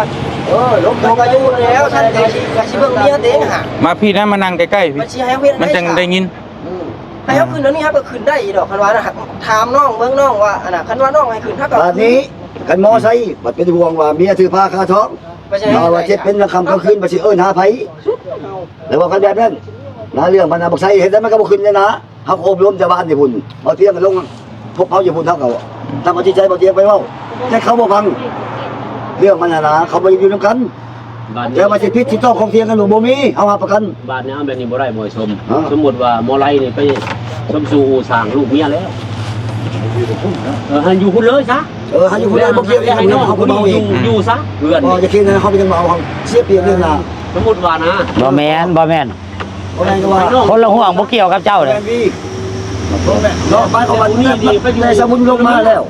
ເອີ ລົງໄປກໍຢູ່ແລ້ວ ຊັ້ນກໍຊິ ກໍຊິເບິ່ງເມຍເດ້ຫາ ມາພີ້ນະ ມານັ່ງໃກ້ໆ ມັນຊິໃຫ້ເຮັດ ມັນຈັ່ງໄດ້ຍິນ ອືມ ໃຫ້ເຮົາຂຶ້ນດຽວນີ້ ເຮົາກໍຂຶ້ນໄດ້ອີກດອກ ຄັນວ່ານະ ຖາມນ້ອງເບິ່ງ ນ້ອງວ່າ ອັນນະ ຄັນວ່ານ້ອງໃຫ້ຂຶ້ນ ເຮົາກໍ ບາດນີ້ ຄັນມໍໄຊບັດເປັນຫ່ວງວ່າເມຍຖືພາຄາທ້ອງ ວ່າເຈັບເປັນກາງຄ່ຳກາງຄືນ ບໍ່ຊິເອີ້ນຫາໃຜ ແລ້ວເວົ້າກັນແບບນັ້ນນະ ເລື່ອງມັນນະ ບັກໄຊເຮັດໄດ້ ມັນກໍບໍ່ຂຶ້ນແລ້ວນະ ເຮົາກໍອົບຮົມແຕ່ບ້ານນີ້ພຸ້ນ ເບົາຕຽງກໍລົງພົບເຮົາຢູ່ພຸ້ນ ເຮົາກໍທຳເອົາຈິດໃຈເບົາຕຽງໄປເວົ້າ ແຕ່ເຂົາບໍ່ຟັງ ເລື່ອງມັນຫັ້ນນະ ເຂົາບໍ່ຢາກຢູ່ນຳກັນ ແຕ່ວ່າຊິຜິດຊິຕ້ອງຂອງທ່ຽງກັນບໍ່ມີ ເຮົາຮັບປະກັນ. ບາດນີ້ເອົາແບບນີ້ບໍ່ໄດ້ບໍ່ສົມ ຮະ? ສົມມຸດວ່າໝໍໄລນີ້ໄປສົມສູ່ອູ່ສ້າງລູກເມຍແລ້ວ ເອີ ໃຫ້ຢູ່ພຸ້ນເລີຍຊະ ເອີ ໃຫ້ຢູ່ພຸ້ນເລີຍ ບໍ່ກ່ຽວ ໃຫ້ນ້ອງຜູ້ນີ້ຢູ່ ຢູ່ຊະເຮືອນ ບໍ່ຈະຄິດໃຫ້ເຮົາໄປເຮັດເວົ້າເຮົາເສຍປຽບເລື່ອງນາ ສົມມຸດວ່ານະ ບໍ່ແມ່ນ ບໍ່ແມ່ນ ບໍ່ແມ່ນກໍວ່າ ຄົນລະຫ່ວງ ບໍ່ກ່ຽວກັບເຈົ້າເດ້ ແມ່ນດີ ເນາະ ໝາຍຄວາມວ່າແຕ່ສະຫຸນລົງມາແລ້ວ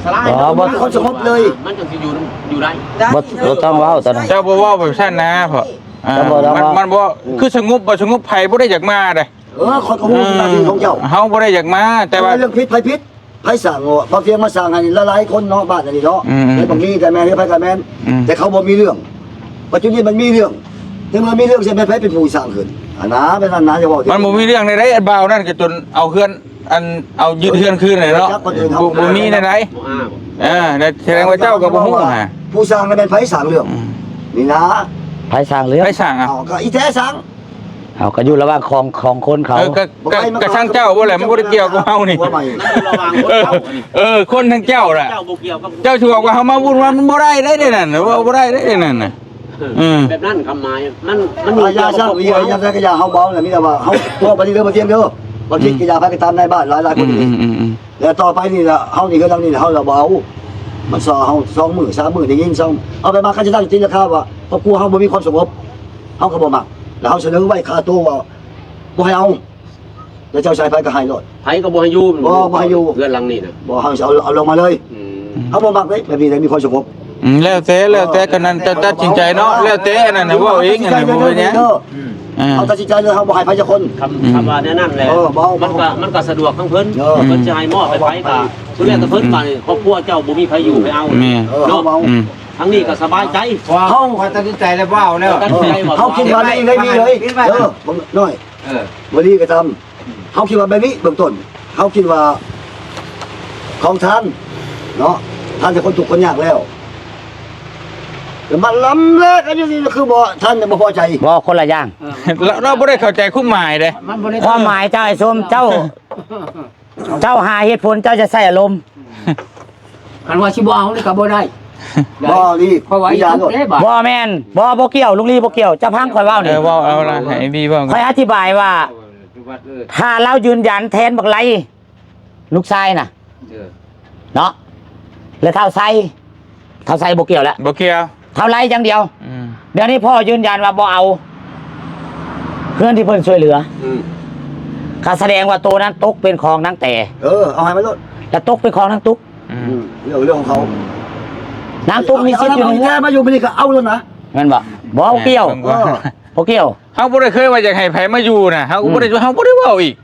ສະຫຼາຍ ບໍ່ ບໍ່ ຄົນສະຫງົບເລີຍ ມັນຈັ່ງຊິຢູ່ ຢູ່ໄດ້ ບໍ່ ບໍ່ຕ້ອງເວົ້າຕອນນັ້ນ ເຈົ້າບໍ່ເວົ້າແບບຊັ້ນນະ ເພາະ ເອີ ເຈົ້າບໍ່ຕ້ອງ ມັນ ເວົ້າ ມັນບໍ່ ອືມ ຄືສະຫງົບບໍ່ສະຫງົບ ໃຜບໍ່ໄດ້ຢາກມາເດ້ ເອີ ຂ້ອຍກໍຮູ້ ເອີ ໜ້າທີ່ຂອງເຈົ້າ ເຮົາບໍ່ໄດ້ຢາກມາ ແຕ່ວ່າ ເລື່ອງຜິດໃຜຜິດ ໃຜສ້າງ ເວົ້າ ເວົ້າທ່ຽງມາສ້າງໃຫ້ຫຼາຍໆຄົນເນາະ ບ້ານອັນນີ້ເນາະ ອືມໆ ໃນບາງທີກໍແມ່ນ ໃຜກໍແມ່ນ ອືມ ແຕ່ເຂົາບໍ່ມີເລື່ອງ ປັດຈຸບັນນີ້ມັນມີເລື່ອງ ໃນເມື່ອມີເລື່ອງ ຊິແມ່ນໃຜເປັນຜູ້ສ້າງຂຶ້ນ ອັນນາ ແບບນັ້ນນະ ຢ່າເວົ້າ ມັນບໍ່ມີເລື່ອງໃດໆ ອັນບ່າວນັ້ນກໍຈົນເອົາເຮືອນ ອັນ ເອົາຍຶດເຮືອນຄືນແຫຼະເນາະ ບໍ່ ບໍ່ມີໃດໆ ເອີ ແຕ່ສະແດງວ່າເຈົ້າກໍບໍ່ຮູ້ຫັ້ນ ຜູ້ສ້າງນັ້ນແມ່ນໃຜສ້າງເລື່ອງ ອືມ ນີ້ນະ ໃຜສ້າງເລື່ອງ ໃຜສ້າງ ເອົາ ກໍອີແທ້ສ້າງ ເຮົາກໍຢູ່ລະຫວ່າງຂອງ ຂອງຄົນເຂົາ ເອີ ກໍ ກໍ ກໍຊ່າງເຈົ້າບໍ່ແຫຼະ ມັນບໍ່ໄດ້ກ່ຽວກັບເຮົານີ້ ມັນຢູ່ລະຫວ່າງຄົນເຂົາ ເອີ ເອີ ຄົນທັງເຈົ້າລະ ເຈົ້າບໍ່ກ່ຽວກັບ ເຈົ້າຊິບອກວ່າເຮົາມາວຸ່ນວາຍ ມັນບໍ່ໄດ້ເດ້ ນັ້ນ ເວົ້າບໍ່ໄດ້ເດ້ ນັ້ນນະ ເອີ ແບບນັ້ນຄວາມໝາຍ ມັນ ມັນມີ ຢ່າ ຢ່າ ຢ່າ ເວົ້າແລ້ວ ມີແຕ່ວ່າເຮົາເວົ້າແລ້ວ ມີແຕ່ວ່າເຮົາ ເວົ້າໄປເດີ້ ບໍ່ທ່ຽງເດີ້ ບໍ່ຜິດກໍຢ່າ ໃຜກໍຕາມນາຍບ້ານຫຼາຍໆຄົນ ອືມໆ ແລ້ວຕໍ່ໄປນີ້ລະ ເຮົານີ້ເຮືອນຫຼັງນີ້ລະ ເຮົາລະບໍ່ເອົາ ມັນຊໍເຮົາສອງມື້ສາມມື້ ໄດ້ຍິນສອງ ເອົາໄປມາ ເຂົາຈະຕັ້ງຕີລາຄາວ່າ ຄອບຄົວເຮົາບໍ່ມີຄວາມສະຫງົບ ເຮົາກໍບໍ່ມັກ ແລ້ວເຮົາສະເໜີໄວ້ຄ່າໂຕວ່າບໍ່ໃຫ້ເອົາ ແລ້ວເຈົ້າຊິໃຫ້ໃຜກໍໃຫ້ໂລດ ໃຜກໍບໍ່ໃຫ້ຢູ່ ບໍ່ ບໍ່ໃຫ້ຢູ່ ເຮືອນຫຼັງນີ້ນະ ບໍ່ ເຮົາຊິເອົາ ເອົາລົງມາເລີຍ ອືມ ເຮົາບໍ່ມັກເດ້ ແບບນີ້ໄດ້ມີຄວາມສະຫງົບ ອືມ ແລ້ວແຕ່ ແລ້ວແຕ່ ກໍນັ້ນເຈົ້າຕັດສິນໃຈເນາະ ແລ້ວແຕ່ ອັນນັ້ນນະ ເວົ້າເອງ ອັນນັ້ນບໍ່ເປັນຫຍັງ ເອີ ເຮົາຕັດສິນໃຈເລີຍ ເຮົາບໍ່ໃຫ້ໃຜຈັກຄົນ ຄຳ ອືມ ຄຳວ່າແນວນັ້ນແຫຼະ ເອີ ມັນກໍ ມັນກໍສະດວກຂອງເພິ່ນ ເອີ ເພິ່ນຊິໃຫ້ມອບໃຫ້ໃຜກໍ ສຸດແລ້ວແຕ່ເພິ່ນ ບາດນີ້ຄອບຄົວເຈົ້າບໍ່ມີໃຜຢູ່ໃຜເອົາ ແມ່ນ ເອີ ເນາະ ເຮົາເວົ້າ ອືມ ທາງນີ້ກໍສະບາຍໃຈ ເຮົາກໍຕັດສິນໃຈແລ້ວ ເວົ້າແລ້ວ ຕັດສິນໃຈວ່າ ເຮົາຄິດວ່າໄດ້ ໄດ້ມີເລີຍ ເອີ ບັກນ້ອຍ ເອີ ບໍ່ດີກໍຕາມ ເຮົາຄິດວ່າແບບນີ້ເບື້ອງຕົ້ນ ເຮົາຄິດວ່າຂອງທ່ານເນາະ ທ່ານຈະຄົນທຸກຄົນຍາກແລ້ວ ແຕ່ມາລຳແລກັນຢູ່ນີ້ ຄືບໍ່ ທ່ານບໍ່ພໍໃຈ ບໍ່ ຄົນລະຢ່າງ ເອີ ລາວ ລາວບໍ່ໄດ້ເຂົ້າໃຈຄວາມໝາຍເດ້ ມັນບໍ່ໄດ້ ຄວາມໝາຍເຈົ້າ ໄອ້ສົມ ເຈົ້າ ເຈົ້າຫາເຫດຜົນ ເຈົ້າຈະໃຊ້ອາລົມ ຄັນວ່າຊິບໍ່ເອົານີ້ກໍບໍ່ໄດ້ ບໍ່ນີ້ ເພາະວ່າອີກເດ້ ບໍ່ແມ່ນ ບໍ່ ບໍ່ກ່ຽວ ລຸງລີບໍ່ກ່ຽວ ເຈົ້າຟັງຂ້ອຍເວົ້ານີ້ ເອີ ເວົ້າເອົາລະ ໃຫ້ບີເວົ້າ ຂ້ອຍອະທິບາຍວ່າ ເອີ ຖ້າລາວຢືນຢັນແທນບັກໄລ ລູກຊາຍນະ ເອີ ເນາະ ແລະທ້າວໄຊ ທ້າວໄຊບໍ່ກ່ຽວແລ້ວ ບໍ່ກ່ຽວ ທ້າວໄລຢ່າງດຽວ ອືມ ດຽວນີ້ພໍ່ຢືນຢັນວ່າບໍ່ເອົາ ເຮືອນທີ່ເພິ່ນຊ່ວຍເຫຼືອ ອືມ ກໍສະແດງວ່າໂຕນັ້ນຕົກເປັນຂອງນາງແຕ ເອີ ເອົາໃຫ້ມັນໂລດ ແລະຕົກເປັນຂອງນາງຕຸກ ອືມ ອືມ ເລື່ອງ ເລື່ອງຂອງເຂົາ ນາງຕຸກມີສິດຢູ່ໃນເຮືອນ ມາຢູ່ມື້ນີ້ກໍເອົາໂລດນະ ແມ່ນບໍ່? ບໍ່ກ່ຽວ ເອີ ບໍ່ກ່ຽວ ເຮົາບໍ່ໄດ້ເຄີຍວ່າຢາກໃຫ້ໃຜມາຢູ່ນະ ເຮົາກໍບໍ່ໄດ້ ອືມ ເຮົາບໍ່ໄດ້ເວົ້າອີກ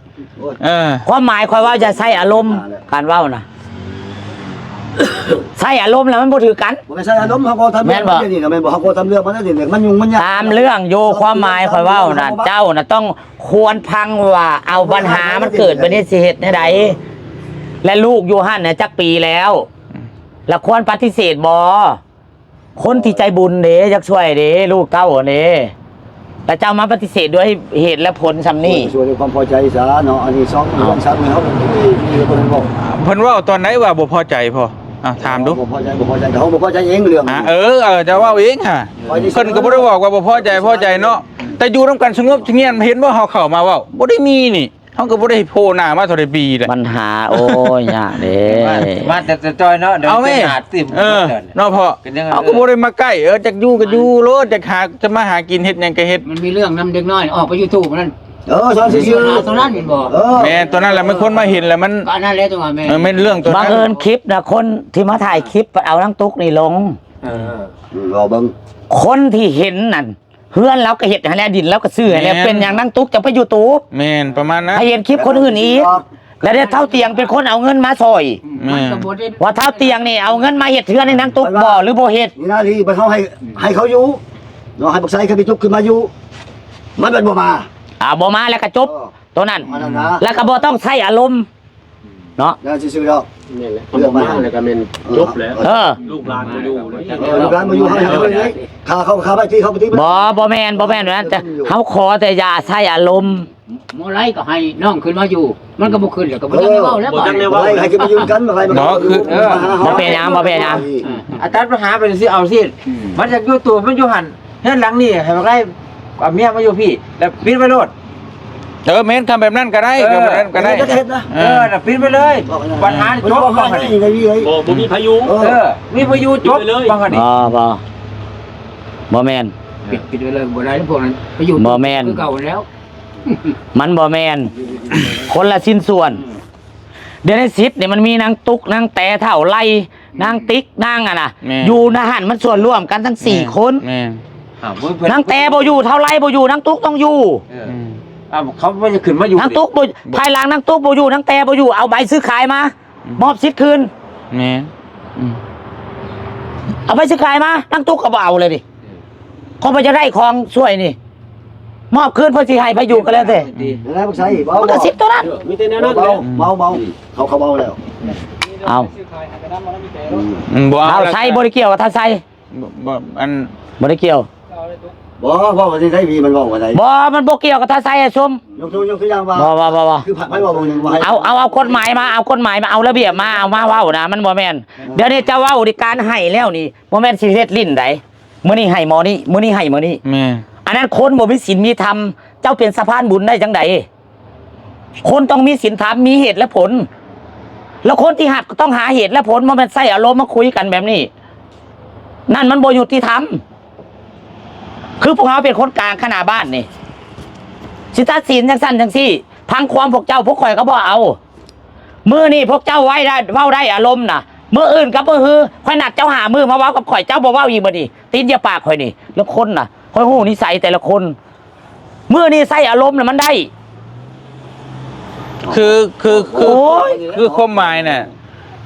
ໂອ້ຍ ເອີ ຄວາມໝາຍຂ້ອຍເວົ້າຢ່າໃຊ້ອາລົມ ການເວົ້ານະ ໃຊ້ອາລົມແລ້ວມັນບໍ່ຖືກກັນ ບໍ່ໄດ້ໃຊ້ອາລົມ ເຮົາກໍທຳເລື່ອງ ແມ່ນບໍ່? ດຽວນີ້ນະ ແມ່ນບໍ່? ເຮົາກໍທຳເລື່ອງມັນ ດຽວນີ້ມັນຫຍຸ້ງມັນຍາກ ຕາມເລື່ອງຢູ່ ຄວາມໝາຍຂ້ອຍເວົ້ານະ ເຈົ້ານະຕ້ອງຄວນຟັງວ່າ ເອົາ ບັນຫາມັນເກີດແບບນີ້ຊິເຮັດແນວໃດ ແລະລູກຢູ່ຫັ້ນນະຈັກປີແລ້ວ ແລະຄວນປະຕິເສດບໍ່? ຄົນທີ່ໃຈບຸນເດ້ ຢາກຊ່ວຍເດ້ ລູກເຕົ້າເດ້ ແຕ່ເຈົ້າມາປະຕິເສດດ້ວຍເຫດແລະຜົນສ່ຳນີ້ ຊ່ວຍດ້ວຍຄວາມພໍໃຈຊະເນາະ ອັນນີ້ສອງເລື່ອງສາມເລື່ອງ ເຮົາກໍມີ ມີຄົນບອກ ເພິ່ນເວົ້າຕອນໃດວ່າບໍ່ພໍໃຈພໍ? ອ່າ ຖາມດູ ບໍ່ພໍໃຈ ບໍ່ພໍໃຈ ເຮົາບໍ່ພໍໃຈເອງເລື່ອງ ອ່າ ເອີ ເຈົ້າເວົ້າເອງຫາ ເພິ່ນກໍບໍ່ໄດ້ບອກວ່າບໍ່ພໍໃຈ ພໍໃຈເນາະ ແຕ່ຢູ່ນຳກັນສະຫງົບສະຫງຽມ ເຫັນບໍ່ ເຮົາເຂົ້າມາເວົ້າ ບໍ່ໄດ້ມີນີ້ ເຮົາກໍບໍ່ໄດ້ໂຜໜ້າມາເທົ່າໃດປີແລ້ວ ບັນຫາ ໂອ້ຍ ຍາກເດ້ ມາ ມາແຕ່ຈອຍເນາະ ດຽວ ເອົາແມ່ ເປັນໜ້າຕື່ມ ເອີ ເນາະພໍ່ ເຮົາກໍບໍ່ໄດ້ມາໃກ້ ເອີ ຈັກຢູ່ກໍຢູ່ໂລດ ຈັກຫາ ຈະມາຫາກິນເຮັດຫຍັງກໍເຮັດ ມັນມີເລື່ອງນຳເດັກນ້ອຍ ອອກໄປຢູທູບນັ້ນ ເອີ ຊ່ອງຊື່ໆ ຕົວນັ້ນແມ່ນບໍ່? ເອີ ແມ່ນ ຕົວນັ້ນແຫຼະ ມັນຄົນມາເຫັນແລ້ວມັນ ກໍອັນນັ້ນແຫຼະ ຈັ່ງວ່າແມ່ນ ເອີ ແມ່ນເລື່ອງຕົວນັ້ນ ບັງເອີນຄລິບນະ ຄົນທີ່ມາຖ່າຍຄລິບ ເອົານາງຕຸກນີ້ລົງ ເອີ ເວົ້າເບິ່ງ ຄົນທີ່ເຫັນນັ້ນ ເຮືອນລາວກໍເຮັດໃຫ້ແລ້ວ ດິນລາວກໍຊື້ໃຫ້ແລ້ວ ແມ່ນ ເປັນຫຍັງນາງຕຸກຈັ່ງໄປຢູທູບ ແມ່ນ ປະມານນັ້ນ ໃຫ້ເຫັນຄລິບຄົນອື່ນອີກ ແລ້ວເທົ່າຕຽງເປັນຄົນເອົາເງິນມາຊ່ອຍ ແມ່ນ ວ່າເທົ່າຕຽງນີ້ເອົາເງິນມາເຮັດເຮືອນໃຫ້ນາງຕຸກບໍ່ ຫຼືບໍ່ເຮັດ ນີ້ນະ ທີ່ເພິ່ນເຮົາໃຫ້ ໃຫ້ເຂົາຢູ່ເນາະ ໃຫ້ບັກໄຊເຂົາໄປຈຸກຂຶ້ນມາຢູ່ ມັນເປັນບໍ່ມາ ອ່າ ບໍ່ມາແລ້ວກໍຈົບ ເອີ ຕົວນັ້ນ ແລ້ວກໍບໍ່ຕ້ອງໃຊ້ອາລົມ ເນາະ ນັ້ນຊື່ໆດອກ ແມ່ນແຫຼະ ເລື່ອງມາແລ້ວກໍແມ່ນຈົບແລ້ວ ເອີ ລູກຫຼານບໍ່ຢູ່ເລີຍ ເອີ ລູກຫຼານບໍ່ຢູ່ ເຮົາ ເຮົາ ເຮົາ ຂ້າເຂົາ ຂ້າໄປທີ່ເຂົາໄປທີ່ ບໍ່ ບໍ່ແມ່ນ ບໍ່ແມ່ນແບບນັ້ນ ແຕ່ເຮົາຂໍແຕ່ຢ່າໃຊ້ອາລົມ ໝໍໄລກໍໃຫ້ນ້ອງຂຶ້ນມາຢູ່ ມັນກໍບໍ່ຂຶ້ນແລ້ວ ກໍບໍ່ຈັກແນວເວົ້າແລ້ວ ບໍ່ຈັກແນວເວົ້າ ໃຫ້ຂຶ້ນມາຢູ່ນຳກັນ ໃຫ້ມາ ເນາະ ຄື ເອີ ບໍ່ເປັນຫຍັງ ບໍ່ເປັນຫຍັງ ອືມ ອາຈານບັນຫາໄປຊິເອົາຊິ ມັນຢາກຢູ່ໂຕ ມັນຢູ່ຫັ້ນ ເຮືອນຫຼັງນີ້ໃຫ້ບັກໄລ່ເອົາເມຍມາຢູ່ພີ້ ແລ້ວປິດໄວ້ໂລດ. ເອີ ແມ່ນ ຄັນແບບນັ້ນກໍໄດ້ ເອີ ກໍແບບນັ້ນກໍໄດ້ ເຮັດນະ ເອີ ເອີ ນະ ປິດໄວ້ເລີຍ ບັນຫາຈົບ ເພິ່ນເວົ້າໃຫ້ໄດ້ ບໍ່ ບໍ່ມີພາຍຸ ເອີ ເອີ ມີພາຍຸຈົບ ປິດໄວ້ເລີຍ ວ່າຊັ້ນນີ້ ບໍ່ ບໍ່ ບໍ່ແມ່ນ ປິດ ປິດໄວ້ເລີຍ ບໍ່ໄດ້ພວກນັ້ນ ໄປຢູ່ ບໍ່ແມ່ນ ຄືເກົ່າແລ້ວ ມັນບໍ່ແມ່ນ ຄົນລະຊິ້ນສ່ວນ ອືມ ດຽວໃນສິດນີ້ມັນມີນາງຕຸກ ນາງແຕ ທ້າວໄລ່ ນາງຕິກ ນາງອັນນະ ແມ່ນ ຢູ່ໃນຫັ້ນມັນສ່ວນລວມກັນທັງສີ່ ແມ່ນ ຄົນ ແມ່ນ ອ້າວ ເບິ່ງເພິ່ນ ນາງແຕບໍ່ຢູ່ ທ້າວໄລ່ບໍ່ຢູ່ ນາງຕຸກຕ້ອງຢູ່ ເອີ ອືມ ອ້າວ ເຂົາບໍ່ໄດ້ຂຶ້ນມາຢູ່ ນາງຕຸກບໍ່ ພາຍຫຼັງນາງຕຸກບໍ່ຢູ່ ນາງແຕບໍ່ຢູ່ ເອົາໃບຊື້ຂາຍມາ ອືມ ມອບສິດຄືນ ແມ່ນ ອືມ ເອົາໃບຊື້ຂາຍມາ ນາງຕຸກກໍບໍ່ເອົາເລີຍນີ້ ເອີ ຂ້ອຍບໍ່ຢາກໄດ້ຂອງຊ່ວຍນີ້ ມອບຄືນ ເພິ່ນຊິໃຫ້ໃຜຢູ່ກໍແລ້ວແຕ່ ແລ້ວບັກໄຊເວົ້າ ມັນກໍສິດຕົວນັ້ນ ມີແຕ່ແນວນັ້ນແຫຼະ ເວົ້າ ເວົ້າ ເວົ້າ ເຂົາ ເຂົາເວົ້າແລ້ວ ເອົາ ອືມ ອືມ ບໍ່ເອົາ ທ້າວໄຊບໍ່ໄດ້ກ່ຽວກັບທ້າວໄຊ ບໍ່ ບໍ່ ອັນ ບໍ່ໄດ້ກ່ຽວ ບໍ່ ເວົ້າວ່າຈັ່ງໃດ ວີ ມັນເວົ້າວ່າໃດ ບໍ່ ມັນບໍ່ກ່ຽວກັບທ້າວໄຊ ອ້າຍຊົມ ຍົກຕົວ ຍົກຕົວຢ່າງວ່າ ບໍ່ ບໍ່ ບໍ່ ບໍ່ ຄືໃຜ ໃຜເວົ້າບໍ່ ບໍ່ໃຫ້ ເອົາ ເອົາ ເອົາກົດໝາຍມາ ເອົາກົດໝາຍມາ ເອົາລະບຽບມາ ເອົາມາເວົ້ານະ ມັນບໍ່ແມ່ນ ເອີ ດຽວນີ້ເຈົ້າເວົ້ານີ້ ການໃຫ້ແລ້ວນີ້ ບໍ່ແມ່ນຊິເຮັດຫຼິ້ນໃດ ມື້ນີ້ໃຫ້ໝໍນີ້ ມື້ນີ້ໃຫ້ໝໍນີ້ ແມ່ນ ອັນນັ້ນຄົນບໍ່ມີສິນມີທຳ ເຈົ້າເປັນສະພານບຸນໄດ້ຈັ່ງໃດ? ຄົນຕ້ອງມີສິນທຳ ມີເຫດແລະຜົນ ແລ້ວຄົນທີ່ຮັບກໍຕ້ອງຫາເຫດແລະຜົນ ບໍ່ແມ່ນໃຊ້ອາລົມມາຄຸຍກັນແບບນີ້ ນັ້ນມັນບໍ່ຍຸຕິທຳ ຄືພວກເຮົາເປັນຄົນກາງຂະໜາດບ້ານນີ້ ຊິຕັດສິນຈັ່ງຊັ້ນຈັ່ງຊີ້ ຟັງຄວາມພວກເຈົ້າ ພວກຂ້ອຍກໍບໍ່ເອົາ ມື້ນີ້ພວກເຈົ້າໄວ້ໄດ້ ເວົ້າໄດ້ອາລົມນະ ມື້ອື່ນກັບມື້ຮື ຂ້ອຍນັດເຈົ້າຫ້າມື້ມາເວົ້າກັບຂ້ອຍ ເຈົ້າບໍ່ເວົ້າອີກບັດນີ້ ຕີນຢາປາກຂ້ອຍນີ້ ແລ້ວຄົນນະ ຂ້ອຍຮູ້ນິໄສແຕ່ລະຄົນ ມື້ນີ້ໃຊ້ອາລົມນະມັນໄດ້ ຄື ຄື ຄື ໂອ້ຍ ຄືຄວາມໝາຍນະ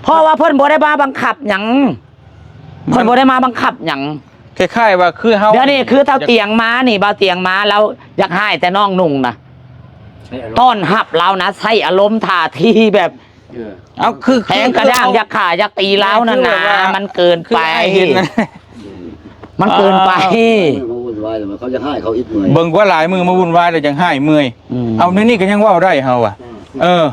ເພາະວ່າເພິ່ນບໍ່ໄດ້ມາບັງຄັບຫຍັງ ເພິ່ນບໍ່ໄດ້ມາບັງຄັບຫຍັງ ຄ້າຍໆວ່າຄືເຮົາ ດຽວນີ້ຄືເຈົ້າຕຽງມານີ້ ບ່າວຕຽງມາ ລາວຢາກຮ້າຍແຕ່ນ້ອງນຸ່ງນະ ໃຊ້ອາລົມ ຕ້ອນຮັບລາວນະ ໃຊ້ອາລົມທ່າທີແບບ ເອີ ເອົາ ຄື ແທງກະດ້າງ ຢາກຂ້າຢາກຕີລາວນັ້ນນະ ຄືວ່າ ມັນເກີນໄປ ຄືອ້າຍເຫັນນະ ມັນເກີນໄປ ເອີ ມາວຸ່ນວາຍແລ້ວ ເຂົາຢາກຮ້າຍເຂົາອິດເມື່ອຍ ເບິ່ງກວ່າຫຼາຍມື້ມາວຸ່ນວາຍແລ້ວຈັ່ງຮ້າຍເມື່ອຍ ອືມ ເອົາ ແນວນີ້ກໍຍັງເວົ້າໄດ້ເຮົາວ່າ ອືມ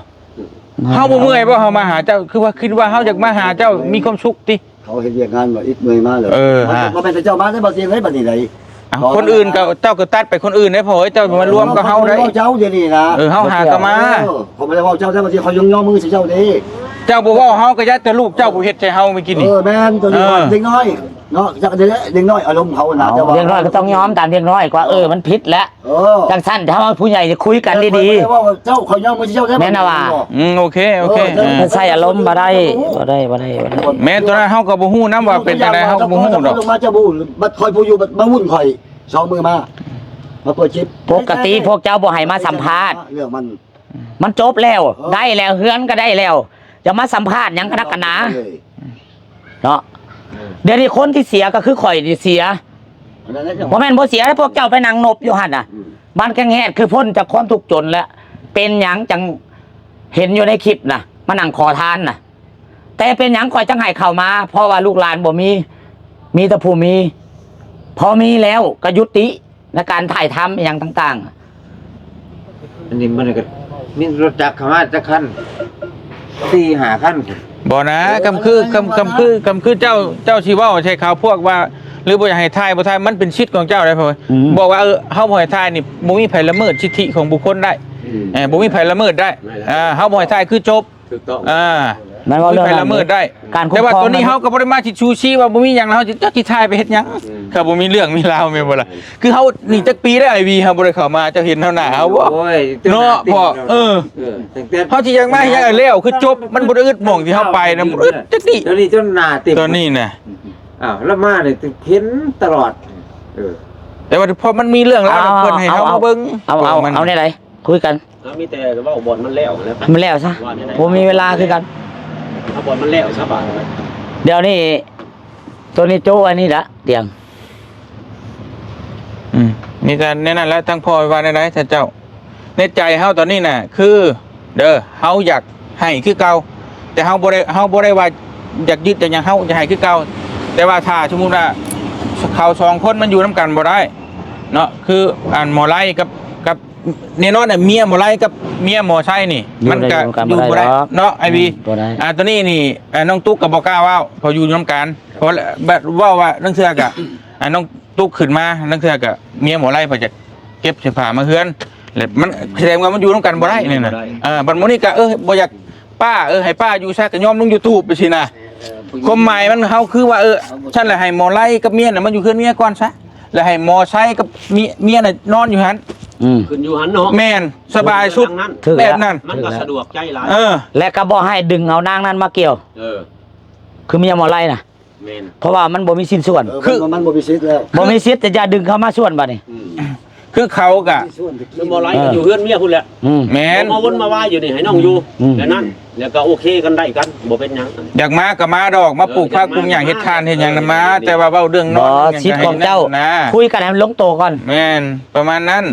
ເອີ ເຮົາບໍ່ເມື່ອຍບໍ່ ເຮົາມາຫາເຈົ້າ ຄືວ່າຄິດວ່າເຮົາຢາກມາຫາເຈົ້າມີຄວາມສຸກຕິ ເຂົາເຮັດວຽກງານມາອິດເມື່ອຍມາແລ້ວ ເອີ ບໍ່ແມ່ນແຕ່ເຈົ້າມາໄດ້ບໍ່ເຕັມໄດ້ບັດນີ້ໄດ ເອົາ ຄົນອື່ນກໍ ເຈົ້າກໍຕັດໄປຄົນອື່ນໄດ້ ພໍ່ເອີຍ ເຈົ້າມາລວມກັບເຮົາໄດ້ ເຂົາບໍ່ໄດ້ເວົ້າເຈົ້າເດນີ້ນະ ເອີ ເຮົາຫາກໍມາ ເອີ ເຂົາບໍ່ໄດ້ເວົ້າເຈົ້າ ແຕ່ວ່າທີ່ເຂົາຍ້ອງຍໍມືໃສ່ເຈົ້າເດ້ ເຈົ້າບໍ່ເວົ້າເຮົາກໍຢ້ານແຕ່ລູກເຈົ້າຜູ້ເຮັດໃສ່ເຮົາມື້ກີ້ນີ້ ເອີ ແມ່ນ ຕົວນີ້ ເອີ ເດັກນ້ອຍເນາະ ຈັກເດັກນ້ອຍອາລົມເຂົານະ ເອົາ ແຕ່ວ່າເດັກນ້ອຍກໍຕ້ອງຍອມຕາມເດັກນ້ອຍກວ່າ ເອີ ມັນຜິດແຫຼະ ເອີ ຈັ່ງຊັ້ນຖ້າວ່າຜູ້ໃຫຍ່ຄຸຍກັນດີໆ ຂ້ອຍບໍ່ໄດ້ເວົ້າເຈົ້າ ຂ້ອຍຍ້ອງມືເຈົ້າໄດ້ ແມ່ນລະວ່າ ອືມ ໂອເຄ ໂອເຄ ເອີ ເອີ ເຈົ້າ ເອີ ເພິ່ນໃຊ້ອາລົມບໍ່ໄດ້ ບໍ່ໄດ້ ບໍ່ໄດ້ ບໍ່ໄດ້ ແມ່ນ ຕົວນັ້ນເຮົາກໍບໍ່ຮູ້ນຳວ່າເປັນຈັ່ງໃດ ເຮົາກໍບໍ່ຮູ້ດອກ ມາຈະບໍ່ ບັດຂ້ອຍຜູ້ຢູ່ ບັດມາວຸ່ນຂ້ອຍ ສອງມື້ມາ ມາເປີດຄລິບ ປົກກະຕິພວກເຈົ້າບໍ່ໃຫ້ມາສຳພາດ ເລື່ອງມັນ ມັນຈົບແລ້ວ ເອີ ໄດ້ແລ້ວ ເຮືອນກໍໄດ້ແລ້ວ ຈະມາສຳພາດຫຍັງກັນນັກກັນໜາ ເອີ ເນາະ ເອີ ດຽວນີ້ຄົນທີ່ເສຍກໍຄືຂ້ອຍນີ້ເສຍ ອັນນັ້ນແຫຼະ ບໍ່ແມ່ນບໍ່ເສຍ ພວກເຈົ້າໄປນັ່ງນົບຢູ່ຫັ້ນນະ ອືມ ບ້ານແກງແຮດ ຄືພົ້ນຈາກຄວາມທຸກຈົນແລ້ວ ເປັນຫຍັງຈັ່ງເຫັນຢູ່ໃນຄລິບນະ ມານັ່ງຂໍທານນະ ແຕ່ເປັນຫຍັງຂ້ອຍຈັ່ງໃຫ້ເຂົ້າມາ ເພາະວ່າລູກຫຼານບໍ່ມີ ມີແຕ່ຜູ້ມີ ພໍມີແລ້ວກໍຍຸຕິ ໃນການຖ່າຍທຳອີ່ຫຍັງຕ່າງໆ ອັນນີ້ມັນກໍມີລົດຈັກເຂົ້າມາຈັກຄັນ ສີ່ຫ້າຄັນ ບໍ່ນະ ກຳຄື ກຳ ກຳຄື ກຳຄືເຈົ້າ ເຈົ້າຊິເວົ້າໃສ່ຂາວພວກວ່າ ຫຼືບໍ່ຢາກໃຫ້ຖ່າຍບໍ່ຖ່າຍ ມັນເປັນສິດຂອງເຈົ້າໄດ໋ ເພາະວ່າ ອືມ ບອກວ່າ ເອີ ເຮົາບໍ່ໃຫ້ຖ່າຍນີ້ ບໍ່ມີໃຜລະເມີດສິດທິຂອງບຸກຄົນໄດ້ ອືມ ບໍ່ມີໃຜລະເມີດໄດ້ ແມ່ນແລ້ວ ອ່າ ເຮົາບໍ່ໃຫ້ຖ່າຍຄືຈົບ ຖືກຕ້ອງ ອ່າ ມັນເວົ້າເລື່ອງ ມີໃຜລະເມີດໄດ້ ການຄຸ້ມຄອງ ແຕ່ວ່າຕົວນີ້ເຮົາກໍບໍ່ໄດ້ມາຊິຊູຊີວ່າບໍ່ມີຫຍັງ ເຮົາຊິຈັກຊິຖ່າຍໄປເຮັດຫຍັງ ອືມ ກໍບໍ່ມີເລື່ອງມີລາວແມ່ນບໍ່ລະ ອືມ ຄືເຮົານີ້ຈັກປີແລ້ວ ໄອວີ ເຮົາບໍ່ໄດ້ເຂົ້າມາ ເຈົ້າເຫັນເຮົາໜ້າເຮົາບໍ່ ໂອ້ຍ ເນາະ ເຈົ້າໜ້າ ພໍ່ ເອີ ເອີ ຕັ້ງແຕ່ ເຮົາຊິຢາກມາ ເອີ ຢາກແລ້ວ ຄືຈົບ ມັນບໍ່ໄດ້ອຶດໝ່ອງທີ່ເຮົາໄປນະ ບໍ່ອຶດຈັກນິດ ຕົວນີ້ຈົນໜ້າເຕັມ ຕົວນີ້ນະ ອ້າວ ລະມານີ້ເຫັນຕະຫຼອດ ເອີ ແຕ່ວ່າພໍມັນມີເລື່ອງລາວ ເອົາ ເພິ່ນໃຫ້ເຮົາ ເອົາ ມາເບິ່ງ ເອົາ ເອົາ ເອົາແນວໃດ ຄຸຍກັນ ເຮົາມີແຕ່ເວົ້າບ່ອນມັນແລ້ວຫັ້ນແຫຼະ ມັນແລ້ວຊະ ວ່າແນວໃດ ບໍ່ມີເວລາຄືກັນ ເອົາບ່ອນມັນແລ້ວຊະບາດ ດຽວນີ້ ໂຕນີ້ໂຈະອັນນີ້ລະ ຕຽງ ອືມ ມີແຕ່ແນວນັ້ນແຫຼະ ທາງພໍ່ວ່າແນວໃດທ່ານເຈົ້າ ໃນໃຈເຮົາຕອນນີ້ນະ ຄື ເດີ ເຮົາຢາກໃຫ້ຄືເກົ່າ ແຕ່ເຮົາບໍ່ໄດ້ ເຮົາບໍ່ໄດ້ວ່າຢາກຍຶດຢາກຫຍັງ ເຮົາຢາກໃຫ້ຄືເກົ່າ ແຕ່ວ່າຖ້າສົມມຸດວ່າ ເຂົາສອງຄົນມັນຢູ່ນຳກັນບໍ່ໄດ້ເນາະ ຄື ອັນ ໝໍໄລກັບ ກັບ ແນ່ນອນນະ ເມຍໝໍໄລກັບເມຍໝໍໄຊນີ້ ຢູ່ ມັນກະ ຢູ່ນຳກັນ ຢູ່ບໍ່ໄດ້ ບໍ່ໄດ້ດອກ ເນາະ ໄອວີ ອືມ ບໍ່ໄດ້ ອ່າ ຕອນນີ້ນີ້ ອ່າ ນ້ອງຕຸກກໍບໍ່ກ້າເວົ້າ ເພາະຢູ່ນຳກັນ ເພາະວ່າ ແບບເວົ້າວ່າ ລາງເທື່ອກະ ອ່ ນ້ອງຕຸກຂຶ້ນມາ ລາງເທື່ອກໍເມຍໝໍໄລເພິ່ນຈະເກັບເສື້ອຜ້າມາເຮືອນ ແລ້ວມັນ ສະແດງວ່າມັນຢູ່ນຳກັນບໍ່ໄດ້ນີ້ນະ. ບໍ່ໄດ້ ເອີ ບັດມື້ນີ້ກໍ ເອີ ບໍ່ຢາກປ້າ ເອີ ໃຫ້ປ້າຢູ່ຊະ ກໍຍອມລົງ YouTube ໄປຊີ້ນະ. ເອີ ຄວາມໝາຍມັນ ເຮົາຄືວ່າ ເອີ ຊັ້ນລະໃຫ້ໝໍໄລກັບເມຍນະມາຢູ່ເຮືອນເມຍກ່ອນຊະ ແລ້ວໃຫ້ໝໍໄຊກັບເມຍ ເມຍນະນອນຢູ່ຫັ້ນ. ອືມ ຂຶ້ນຢູ່ຫັ້ນເນາະ. ແມ່ນ ສະບາຍສຸດ ຖືກແລ້ວ ແບບນັ້ນ ມັນກໍສະດວກໃຈຫຼາຍ. ເອີ ແລະກໍບໍ່ໃຫ້ດຶງເອົານາງນັ້ນມາກ່ຽວ. ເອີ ຄືເມຍໝໍໄລນະ. ແມ່ນ ເພາະວ່າມັນບໍ່ມີຊິ້ນສ່ວນ. ເອີ ຄື ມັນບໍ່ມີສິດແລ້ວ ບໍ່ມີສິດ ຈະຢ່າດຶງເຂົ້າມາສ່ວນບາດນີ້. ອືມ ຄືເຂົາກະ ບໍ່ໄລ່ ເອີ ຢູ່ເຮືອນເມຍພຸ້ນແຫຼະ. ອືມ ແມ່ນ ມາວົນມາວາຍຢູ່ນີ້ ໃຫ້ນ້ອງຢູ່ ອືມ ແນວນັ້ນ ແລ້ວກໍໂອເຄກັນໄດ້ກັນ ບໍ່ເປັນຫຍັງ. ຢາກມາກໍມາດອກ ມາປູກຜັກ ເອີ ຢາກມາ ປຸງຫຍັງ ເຮັດທານເຮັດຫຍັງນຳມາ ແຕ່ວ່າເວົ້າເລື່ອງນອນ ເລື່ອງຫຍັງ ສິດຂອງເຈົ້າ ໃຫ້ນັ້ນນະ ຄຸຍກັນໃຫ້ມັນລົງໂຕກ່ອນ. ແມ່ນ ປະມານນັ້ນ.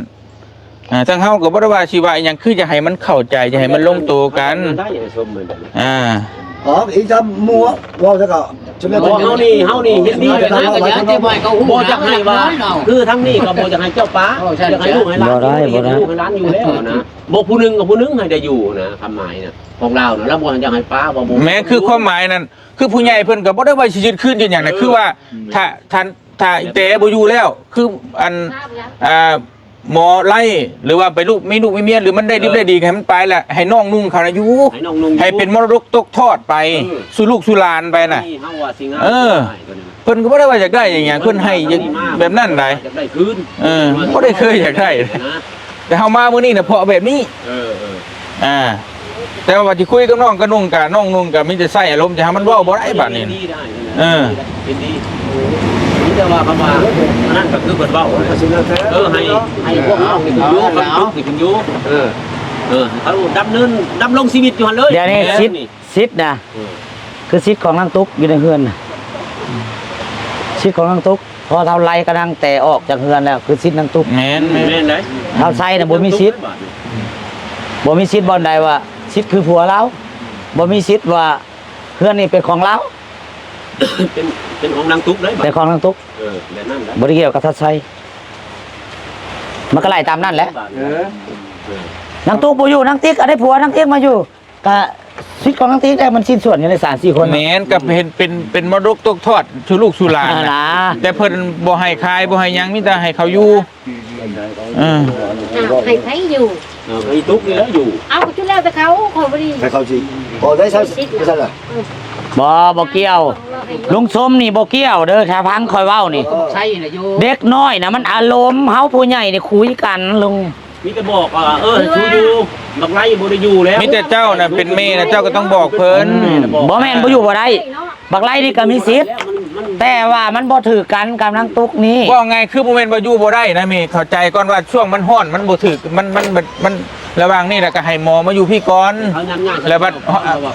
ອ່າ ທາງເຮົາກໍບໍ່ໄດ້ວ່າຊິວ່າອີ່ຫຍັງ ຄືຈະໃຫ້ມັນເຂົ້າໃຈ ຈະໃຫ້ມັນລົງໂຕກັນ. ໄດ້ສົມມື້ນີ້ ອ່າ ອໍ ອີກຈຳໝູ່ເວົ້າແລ້ວກໍ ບໍ່ ເຮົານີ້ ເຮົານີ້ເຫັນດີນະ ບໍ່ຢາກໃຫ້ວ່າ ຄືທາງນີ້ກໍບໍ່ຢາກໃຫ້ເຈົ້າປະ ຢາກໃຫ້ລູກໃຫ້ຫຼານ ບໍ່ໄດ້ ບໍ່ໄດ້ ໃຫ້ລູກໃຫ້ຫຼານຢູ່ແລ້ວນະ. ບໍ່ຜູ້ໜຶ່ງກັບຜູ້ໜຶ່ງໃຫ້ໄດ້ຢູ່ນະ ຄວາມໝາຍນະ ຂອງລາວນະ ລາວບໍ່ຢາກໃຫ້ປະ ບໍ່ ບໍ່ ແມ່ນ ຄືຄວາມໝາຍນັ້ນ ຄືຜູ້ໃຫຍ່ເພິ່ນກໍບໍ່ໄດ້ວ່າຊິຍຶດຄືນ ຍຶດຫຍັງນະ ເອີ ຄືວ່າ ອືມ ຖ້າ ຖ້າ ຖ້າອີແຕບໍ່ຢູ່ແລ້ວ ຄືອັນ ອ່າ ໝໍໄລ່ ຫຼືວ່າໄປລູກ ມີລູກມີເມຍ ຫຼືມັນໄດ້ດິບໄດ້ດີ ໃຫ້ມັນໄປລະ ໃຫ້ນ້ອງນຸ່ງເຂົານະຢູ່ ໃຫ້ນ້ອງນຸ່ງຢູ່ ໃຫ້ເປັນມໍລະດົກຕົກທອດໄປ ເອີ ສູ່ລູກສູ່ຫຼານໄປນະ. ເອີ ເພິ່ນກໍບໍ່ໄດ້ວ່າຢາກໄດ້ຫຍັງ ເພິ່ນໃຫ້ແບບນັ້ນໃດ ຢາກໄດ້ຄືນ ເອີ ບໍ່ໄດ້ເຄີຍຢາກໄດ້ ແຕ່ເຮົາມາມື້ນີ້ນະ ເພາະແບບນີ້. ເອີ ເອີ ອ່າ ແຕ່ວ່າຊິຄຸຍກັບນ້ອງກະນຸ່ງກະ ນ້ອງນຸ່ງກະມີແຕ່ໃຊ້ອາລົມ ຈະໃຫ້ມັນເວົ້າບໍ່ໄດ້ບາດນີ້. ເອີ ເອີ ເປັນດີ ມີແຕ່ວ່າຄຳວ່າ ອັນນັ້ນກໍຄືເພິ່ນເວົ້າ ເອີ ໃຫ້ ໃຫ້ພວກນ້ອງນີ້ຂຶ້ນຢູ່ ເອີ ກັບລຸງນີ້ຂຶ້ນຢູ່ ເອີ ເອີ ເຂົາດຳເນີນ ດຳລົງຊີວິດຢູ່ຫັ້ນເລີຍ. ດຽວນີ້ສິດ ສິດນະ ເອີ ຄືສິດຂອງນາງຕຸກຢູ່ໃນເຮືອນນະ ສິດຂອງນາງຕຸກ. ເພາະເຮົາໄລ່ກັບນາງແຕອອກຈາກເຮືອນແລ້ວ ຄືສິດນາງຕຸກ. ແມ່ນ ແມ່ນ ແມ່ນໄດ໋ ເຮົາໃຊ້ນະ ບໍ່ມີສິດ ບໍ່ມີສິດບ່ອນໃດວ່າ ສິດຄືຜົວລາວ ບໍ່ມີສິດວ່າເຮືອນນີ້ເປັນຂອງລາວ ເປັນ ເປັນຂອງນາງຕຸກໄດ໋ ເປັນຂອງນາງຕຸກ. ເອີ ແບບນັ້ນແຫຼະ ບໍ່ໄດ້ກ່ຽວກັບທັດໄຊ ມັນກໍໄລ່ຕາມນັ້ນແຫຼະ. ເອີ ເອີ ນາງຕຸກບໍ່ຢູ່ ນາງຕິກ ອັນໃດຜົວນາງຕິກມາຢູ່ ກະສິດຂອງນາງຕິກໄດ້ ມັນຊິ້ນສ່ວນກັນໄດ້ສາມສີ່ຄົນ. ແມ່ນ ກະເຫັນເປັນ ເປັນມໍລະດົກຕົກທອດສູ່ລູກສູ່ຫຼານນະ ແຕ່ເພິ່ນບໍ່ໃຫ້ຂາຍ ບໍ່ໃຫ້ຫຍັງ ມີແຕ່ໃຫ້ເຂົາຢູ່. ເອີ ໃຫ້ໃຜຢູ່? ເອີ ໃຫ້ຕຸກນີ້ແຫຼະຢູ່. ເອົາ ກໍຈຸແລ້ວແຕ່ເຂົາ ຂ້ອຍບໍ່ໄດ້ ໃຫ້ເຂົາຊິ ບໍ່ໄດ້ໃຊ້ ບໍ່ ບໍ່ກ່ຽວ ລຸງສົມນີ້ບໍ່ກ່ຽວເດີ ຖ້າຟັງຂ້ອຍເວົ້ານີ້ ເອີ ໃຊ້ນະຢູ່ ເດັກນ້ອຍນະ ມັນອາລົມ ເຮົາຜູ້ໃຫຍ່ນີ້ຄຸຍກັນລຸງ. ມີແຕ່ບອກວ່າ ເອີ ໃຫ້ຢູ່ ບັກໄລ່ບໍ່ໄດ້ຢູ່ແລ້ວ ມີແຕ່ເຈົ້ານະເປັນແມ່ນະ ເຈົ້າກໍຕ້ອງບອກເພິ່ນ. ອືມ ບໍ່ແມ່ນບໍ່ຢູ່ບໍ່ໄດ້ ບັກໄລ່ນີ້ກໍມີສິດ ແຕ່ວ່າມັນບໍ່ຖືກກັນກັບນາງຕຸກນີ້. ເວົ້າງ່າຍຄືບໍ່ແມ່ນວ່າຢູ່ບໍ່ໄດ້ນະແມ່ ເຂົ້າໃຈກ່ອນວ່າຊ່ວງມັນຮ້ອນ ມັນບໍ່ຖືກ ມັນ ມັນ ມັນ ມັນ ລະຫວ່າງນີ້ລະກໍໃຫ້ໝໍມາຢູ່ພີ້ກ່ອນ ແລ້ວບັດ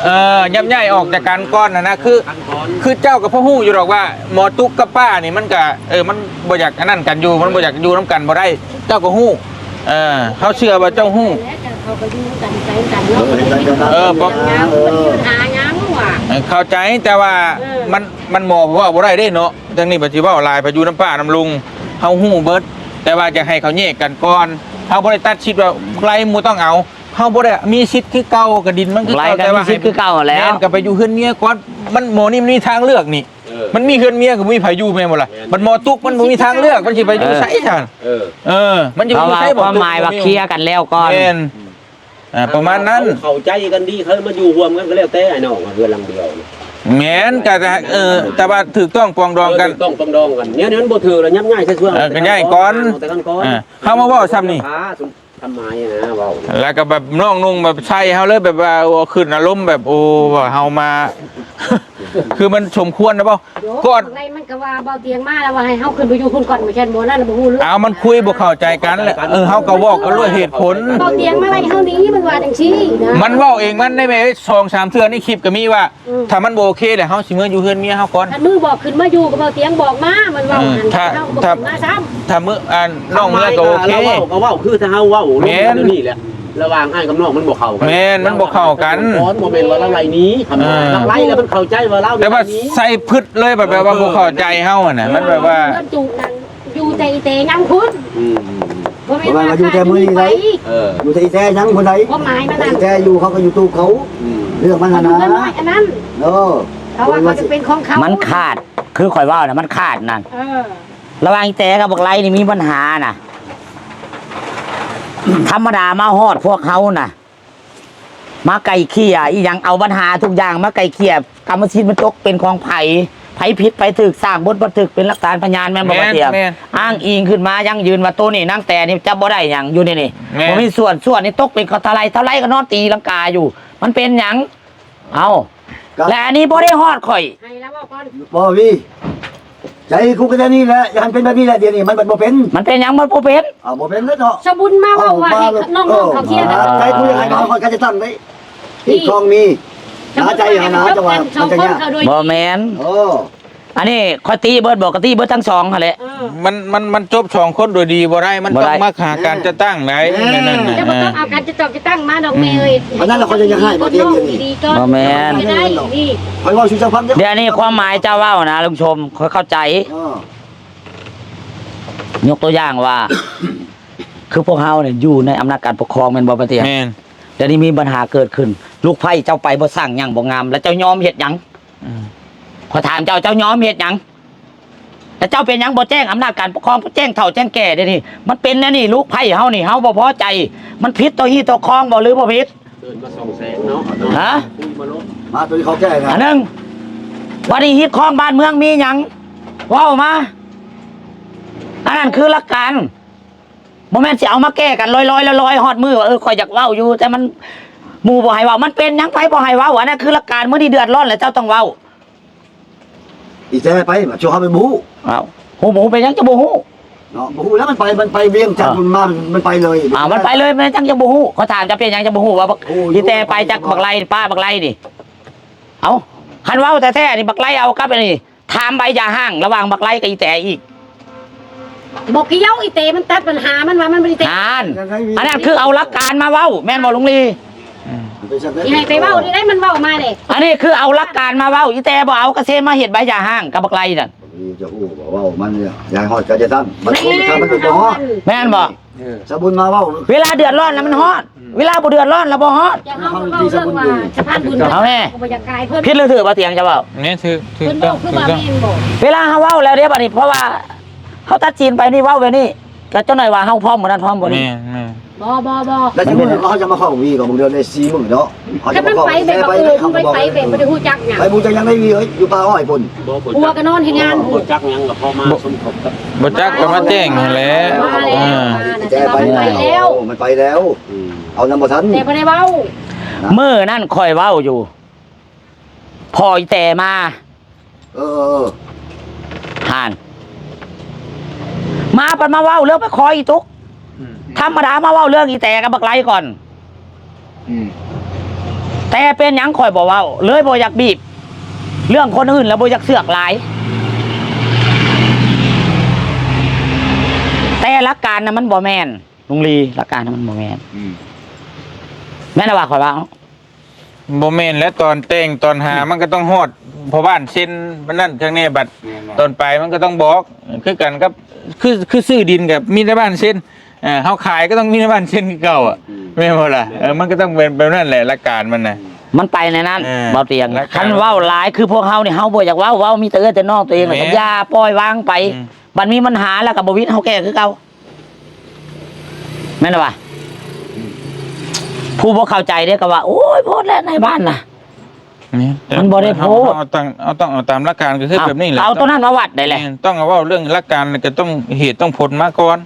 ເອີ ຍັບຍ້າຍອອກຈາກກັນກ່ອນຫັ້ນນະ. ຄື ຄືເຈົ້າກໍພໍຮູ້ຢູ່ດອກວ່າໝໍຕຸກກັບປ້ານີ້ມັນກໍ ເອີ ມັນບໍ່ຢາກອັນນັ້ນກັນຢູ່ ມັນບໍ່ຢາກຢູ່ນຳກັນບໍ່ໄດ້ ເຈົ້າກໍຮູ້. ເອີ ເຮົາເຊື່ອວ່າເຈົ້າຮູ້ ເຂົາກໍຢູ່ນຳກັນໄປນຳກັນເນາະ ເອີ ບໍ່ ເອີ ເພິ່ນມີບັນຫາຫຍັງຫວາ ເອີ ເຂົ້າໃຈ ແຕ່ວ່າ ເອີ ມັນ ມັນໝໍເວົ້າບໍ່ໄດ້ເດ້ເນາະ ຈັ່ງນີ້ບັດຊິເວົ້າຫຼາຍ ໄປຢູ່ນຳປ້ານຳລຸງ ເຮົາຮູ້ເບິດ ແຕ່ວ່າຢາກໃຫ້ເຂົາແຍກກັນກ່ອນ ເຮົາບໍ່ໄດ້ຕັດສິດວ່າໃຄບໍ່ຕ້ອງເອົາ ເຮົາບໍ່ໄດ້ມີສິດຄືເກົ່າ ກະດິນມັນຄືເກົ່າ ແຕ່ວ່າໃຫ້ ແມ່ນ ກໍໄປຢູ່ເຮືອນເມຍກ່ອນ ມັນໝໍນີ້ມັນມີທາງເລືອກນີ້ ເອີ ມັນມີເຮືອນເມຍກໍບໍ່ມີໃຜຢູ່ແມ່ນບໍ່ລະ ແມ່ນ ບັດໝໍຕຸກມັນບໍ່ມີທາງເລືອກ ມັນຊິໄປຢູ່ໃສຊັ້ນ ເອີ ເອີ ມັນຊິໄປຢູ່ໃສ ຄວາມໝາຍວ່າເຄຍກັນແລ້ວກ່ອນ ແມ່ນ ອ່າ ປະມານນັ້ນ ເຂົາ ເຂົາໃຈກັນດີ ເຂົາມາຢູ່ຮ່ວມກັນກໍແລ້ວແຕ່ ອ້າຍນ້ອງ ເຮືອນຫຼັງດຽວ ແມ່ນ ກໍ ເອີ ແຕ່ວ່າຖືກຕ້ອງປອງດອງກັນ ເອີ ຖືກຕ້ອງປອງດອງກັນ ແນວນີ້ມັນບໍ່ຖືກລະ ຍັບຍ້າຍໃສ່ຊ່ວງ ເອີ ກໍຍ້າຍກ່ອນ ແຕ່ກັນກ່ອນ ອ່າ ເຮົາມາເວົ້າຊ່ຳນີ້ ທຳມາຍນະເວົ້າ ແລ້ວກໍແບບນ້ອງນຸ່ງແບບໃສ່ເຮົາເລີຍ ແບບວ່າ ໂອ້ ຂຶ້ນອາລົມແບບ ໂອ້ ວ່າເຮົາມາ ຄືມັນສົມຄວນນະບໍ່ ກ່ອນ ໃນມັນກໍວ່າເບົາຕຽງມາແລ້ວວ່າໃຫ້ເຮົາຂຶ້ນໄປຢູ່ພຸ້ນກ່ອນ ບໍ່ແມ່ນບໍ່ນັ້ນບໍ່ຮູ້ເລື່ອງ ເອົາ ມັນຄຸຍບໍ່ເຂົ້າໃຈກັນແຫຼະ ເອີ ເຮົາກໍເວົ້າກັນດ້ວຍເຫດຜົນ ເບົາຕຽງມາໄລ່ເຮົາໜີ ມັນວ່າຈັ່ງຊີ້ນະ ມັນເວົ້າເອງມັນໄດ້ແມ່ ສອງສາມເທື່ອໃນຄລິບກໍມີວ່າ ອືມ ຖ້າມັນບໍ່ໂອເຄແລ້ວ ເຮົາຊິເມືອຢູ່ເຮືອນເມຍເຮົາກ່ອນ ຄັນມືບອກຂຶ້ນມາຢູ່ກໍເບົາຕຽງບອກມາ ມັນເວົ້າ ເອີ ຫັ້ນ ຖ້າ ເຮົາກໍບໍ່ຂຶ້ນມາຊ້ຳ ຖ້າ ຖ້າມື້ ອັນ ນ້ອງເມືອກໍໂອເຄ ເວົ້າກໍເວົ້າ ຄືຖ້າເຮົາເວົ້າ ແມ່ນ ລົງແນວນີ້ແຫຼະ ລະຫວ່າງອ້າຍກັບນ້ອງມັນບໍ່ເຂົ້າກັນ ແມ່ນ ມັນບໍ່ເຂົ້າກັນ ມັນບໍ່ແມ່ນວ່າລາວໄລ່ໜີ ເອີ ລາວໄລ່ແລ້ວມັນເຂົ້າໃຈວ່າລາວ ແຕ່ວ່າໃສ່ພຶດເລີຍ ແບບ ແບບວ່າບໍ່ເຂົ້າໃຈເຮົາຫັ້ນນະ ເອີ ມັນແບບວ່າ ເຮືອນຈຸນັ້ນ ຢູ່ແຕ່ອີແຕຍາມຄຸນ ອືມ ບໍ່ແມ່ນວ່າຢູ່ແຕ່ມື້ນີ້ໄດ໋ ເອີ ຢູ່ແຕ່ອີແຕຍາມຄົນໃດ ຄວາມໝາຍມັນນັ້ນ ອີແຕຍຢູ່ເຂົາກໍຢູ່ຕູເຂົາ ອືມ ເລື່ອງມັນຫັ້ນນະ ເຂົາຢູ່ເຮືອນນ້ອຍອັນນັ້ນ ເອີ ເຂົາວ່າເຂົາຈະເປັນຂອງເຂົາ ມັນຂາດ ຄືຂ້ອຍເວົ້ານະ ມັນຂາດນັ້ນ ເອີ ລະຫວ່າງອີແຕກັບບັກໄລນີ້ມີບັນຫານະ ທຳມະດາມາຮອດພວກເຮົານະ ມາໄກ່ເກ່ຍອີ່ຫຍັງ ເອົາບັນຫາທຸກຢ່າງມາໄກ່ເກ່ຍ ກຳມະສິດມັນຕົກເປັນຂອງໃຜ ໃຜຜິດໃຜຖືກ ສ້າງບົດບັນທຶກເປັນຫຼັກຖານພະຍານ ແມ່ນບໍ່? ແມ່ນ ປະທຽງ ແມ່ນ ອ້າງອີງຂຶ້ນມາຢັ້ງຢືນວ່າໂຕນີ້ນາງແຕນີ້ຈະບໍ່ໄດ້ຫຍັງຢູ່ໃນນີ້ ແມ່ນ ບໍ່ມີສ່ວນ ສ່ວນນີ້ຕົກເປັນຂອງເທົ່າໃດ ເທົ່າໃດກໍນອນຕີລັງກາຢູ່ ມັນເປັນຫຍັງ? ເອົ້າ ກໍ ແລະອັນນີ້ບໍ່ໄດ້ຮອດຂ້ອຍ ໃຫ້ລາວເວົ້າກ່ອນ ບໍ່ມີ ໃຈກູກໍແນວນີ້ແຫຼະ ຢ່າໃຫ້ມັນເປັນແບບນີ້ແຫຼະ ດຽວນີ້ມັນບໍ່ເປັນ ມັນເປັນຫຍັງມັນບໍ່ເປັນ? ເອົາ ບໍ່ເປັນແລ້ວເນາະ ສະບຸນມາເວົ້າວ່າໃຫ້ນ້ອງໆເຂົາເຄີຍກັນ ໃຈກູຢາກໃຫ້ມາຮອດການຈັດຕັ້ງໄດ້ ອີກຄອງມີ ໜ້າໃຈຫັ້ນນະ ຈະວ່າມັນຈະຍາກ ບໍ່ແມ່ນ ເອີ ອັນນີ້ຂ້ອຍຕິເບິດບໍ່ ກໍຕິເບິດທັງສອງຫັ້ນແຫຼະ ເອີ ມັນ ມັນ ມັນຈົບສອງຄົນໂດຍດີບໍ່ໄດ້ ມັນຕ້ອງມາຫາການຈັດຕັ້ງໄດ໋ ແມ່ນ ແມ່ນ ແມ່ນ ແມ່ນ ແຕ່ບໍ່ຕ້ອງເອົາການຈັດຕັ້ງມາດອກແມ່ເອີຍ ອັນນັ້ນລະຂ້ອຍຈະຢາກໃຫ້ບໍ່ເຕັມດຽວນີ້ ບໍ່ແມ່ນ ໄດ້ນີ້ ຂ້ອຍເວົ້າສູ່ເຈົ້າຟັງເດີ້ ດຽວນີ້ຄວາມໝາຍເຈົ້າເວົ້ານະລຸງຊົມ ຂ້ອຍເຂົ້າໃຈ ເອີ ຍົກຕົວຢ່າງວ່າ ຄືພວກເຮົານີ້ຢູ່ໃນອຳນາດການປົກຄອງແມ່ນບໍ່ປະເຕຍ? ແມ່ນ ດຽວນີ້ມີບັນຫາເກີດຂຶ້ນ ລູກໃພ້ເຈົ້າໄປບໍ່ສ້າງຫຍັງບໍ່ງາມ ແລ້ວເຈົ້າຍອມເຮັດຫຍັງ? ອືມ ຂ້ອຍຖາມເຈົ້າ ເຈົ້າຍອມເຮັດຫຍັງ? ແລ້ວເຈົ້າເປັນຫຍັງບໍ່ແຈ້ງອຳນາດການປົກຄອງ ບໍ່ແຈ້ງເຖົ້າແຈ້ງແກ່ດຽວນີ້? ມັນເປັນແນວນີ້ ລູກໃພ້ເຮົານີ້ ເຮົາບໍ່ພໍໃຈ ມັນຜິດຕໍ່ຮີດຕໍ່ຄອງບໍ່ ຫຼືບໍ່ຜິດ? ເດີນມາສອງແສນເນາະ ຮະ? ມາຕົວນີ້ເຂົາແກ້ນະ ອັນໜຶ່ງ ບັດນີ້ຮີດຄອງບ້ານເມືອງມີຫຍັງ ເວົ້າມາ ອັນນັ້ນຄືຫຼັກການ ບໍ່ແມ່ນຊິເອົາມາແກ້ກັນລອຍໆ ລອຍໆ ຮອດມື້ວ່າ ເອີ ຂ້ອຍຢາກເວົ້າຢູ່ ແຕ່ມັນ ໝູ່ບໍ່ໃຫ້ເວົ້າ ມັນເປັນຫຍັງໃຜບໍ່ໃຫ້ເວົ້າ? ອັນນັ້ນຄືຫຼັກການ ມື້ນີ້ເດືອດຮ້ອນແລ້ວເຈົ້າຕ້ອງເວົ້າ ອີແຕ່ໄປ ມາຊວນເຮົາໄປບໍ່ຮູ້ ອ້າວ ຮູ້ບໍ່ຮູ້ ເປັນຫຍັງຈະບໍ່ຮູ້? ເນາະ ບໍ່ຮູ້ແລ້ວ ມັນໄປ ມັນໄປວຽງຈັນ ເອີ ພຸ້ນມາ ມັນໄປເລີຍ ອ້າວ ມັນໄປເລີຍ ແມ່ນຫຍັງຈະບໍ່ຮູ້? ເຂົາຖາມຈະເປັນຫຍັງຈະບໍ່ຮູ້ວ່າ ໂອ້ຍ ອີແຕ່ໄປຈັກບັກໄລ ປ້າບັກໄລນີ້ ເອົ້າ ຄັນເວົ້າແທ້ໆ ນີ້ ບັກໄລເອົາກັບອັນນີ້ ຖາມໃບຢ່າຮ້າງລະຫວ່າງບັກໄລກັບອີແຕອີກ ບໍ່ກ່ຽວ ອີແຕມັນຕັດບັນຫາ ມັນວ່າມັນບໍ່ໄດ້ແຕ ນັ້ນ ອັນນັ້ນຄືເອົາຫຼັກການມາເວົ້າ ແມ່ນບໍ່ລຸງລີ? ອືມ ຊິໃຫ້ໄປເວົ້າໄດ້ ມັນເວົ້າມາເດ້ ອັນນີ້ຄືເອົາຫຼັກການມາເວົ້າ ອີແຕບໍ່ເອົາ ກະເຊມາເຮັດໃບຢ່າຮ້າງກັບບັກໄລນັ້ນ ນີ້ຈະຮູ້ບໍ່ ເວົ້າມັນ ຢ່າໃຫ້ຮອດການຈັດຕັ້ງ ມັນ ມັນບໍ່ຮອດ ແມ່ນບໍ່? ເອີ ສະບຸນມາເວົ້າ ເວລາເດືອດຮ້ອນລະມັນຮອດ ອືມ ເວລາບໍ່ເດືອດຮ້ອນລະບໍ່ຮອດ ຢ່າເຮົາເວົ້າເລື່ອງວ່າສະພານບຸນ ເອົາແມ່ ບໍ່ຢາກກາຍເພິ່ນ ຜິດຫຼືຖືກ ບໍ່ຕຽງຈະເວົ້າ ແມ່ນຖືກ ຖືກຕ້ອງ ເພິ່ນບອກຄືວ່າແມ່ນບໍ່? ເວລາເຮົາເວົ້າແລ້ວເດ້ ບັດນີ້ ເພາະວ່າເຮົາຕັດສິນໄປນີ້ ເວົ້າແບບນີ້ ກໍຈັກໜ້ອຍວ່າເຮົາພ້ອມບໍ່ນັ້ນ ພ້ອມບໍ່ນີ້ ແມ່ນ ແມ່ນ ບໍ່ ບໍ່ ບໍ່ ແລ້ວຊິມື້ເຮົາຈະມາເຂົ້າວີກໍບາງເດືອນໄດ້ສີ່ມື້ເນາະ ເຮົາຈະມາເຂົ້າ ແຕ່ມັນໄປແບບ ແຕ່ໄປ ເອີ ໄປ ໄປແບບບໍ່ໄດ້ຮູ້ຈັກຫຍັງ ໄປບໍ່ຮູ້ຈັກຫຍັງໄດ້ວີເອີຍ ຢູ່ປ່າອ້ອຍພຸ້ນ ບໍ່ ບໍ່ ຜົວກໍນອນເຮັດງານ ບໍ່ຈັກຫຍັງກໍພໍມາສົມທົບກັບ ບໍ່ຈັກກໍມາແຈ້ງຫັ້ນແຫຼະ ມາແລ້ວ ເອີ ແຕ່ໄປແລ້ວ ມັນໄປແລ້ວ ອືມ ເອົານຳບໍ່ທັນ ແຕ່ບໍ່ໄດ້ເວົ້າ ນະ ມື້ນັ້ນຂ້ອຍເວົ້າຢູ່ ພໍ່ອີແຕມາ ເອີ ເອີ ເອີ ຫັ້ນ ມາພັດມາເວົ້າເລື່ອງໄປຂໍອີຕຸກ ອືມ ທຳມະດາມາເວົ້າເລື່ອງອີແຕກັບບັກໄລກ່ອນ ອືມ ແຕ່ເປັນຫຍັງຂ້ອຍບໍ່ເວົ້າ ເລີຍບໍ່ຢາກບີບ ເລື່ອງຄົນອື່ນແລ້ວບໍ່ຢາກເຊືອກຫຼາຍ ແຕ່ຫຼັກການນະມັນບໍ່ແມ່ນ ລຸງລີ ຫຼັກການນະມັນບໍ່ແມ່ນ ອືມ ແມ່ນລະວ່າຂ້ອຍເວົ້າ ບໍ່ແມ່ນແຫຼະ ຕອນແຕ່ງຕອນຫາ ມັນກໍຕ້ອງຮອດພໍ່ບ້ານເຊັນ ມັນນັ້ນທາງແນ່ ບັດ ແມ່ນໆ ຕອນໄປມັນກໍຕ້ອງບອກ ຄືກັນກັບ ຄື ຄືຊື້ດິນກໍມີນາຍບ້ານເຊັນ ເອີ ເຮົາຂາຍກໍຕ້ອງມີນາຍບ້ານເຊັນຄືເກົ່າອະ ອືມ ແມ່ນບໍ່ລະ? ເອີ ມັນກໍຕ້ອງເປັນແບບນັ້ນແຫຼະ ຫຼັກການມັນນະ ມັນໄປໃນນັ້ນ ເອີ ເວົ້າຕຽງ ຫຼັກການ ຄັນເວົ້າຫຼາຍຄືພວກເຮົານີ້ ເຮົາບໍ່ຢາກເວົ້າ ເວົ້າມີແຕ່ເອື້ອຍແຕ່ນ້ອງຕົວເອງ ແມ່ນ ກໍຢ່າປ່ອຍວາງໄປ ອືມ ບັດມີບັນຫາແລ້ວກໍບໍ່ວິດເຮົາແກ້ຄືເກົ່າ ແມ່ນລະວະ? ຜູ້ບໍ່ເຂົ້າໃຈເດ້ກໍວ່າ ໂອ້ຍ ໂພດແຫຼະນາຍບ້ານນະ ແມ່ນ ມັນບໍ່ໄດ້ໂພດ ເຮົາ ເຮົາຕ້ອງ ເຮົາຕ້ອງເອົາຕາມຫຼັກການ ກໍຄືແບບນີ້ແຫຼະ ເອົາໂຕນັ້ນມາວັດໄດ້ແຫຼະ ແມ່ນ ຕ້ອງເອົາເວົ້າເລື່ອງຫຼັກການ ແລ້ວກໍຕ້ອງເຫດຕ້ອງຜົນມາກ່ອນ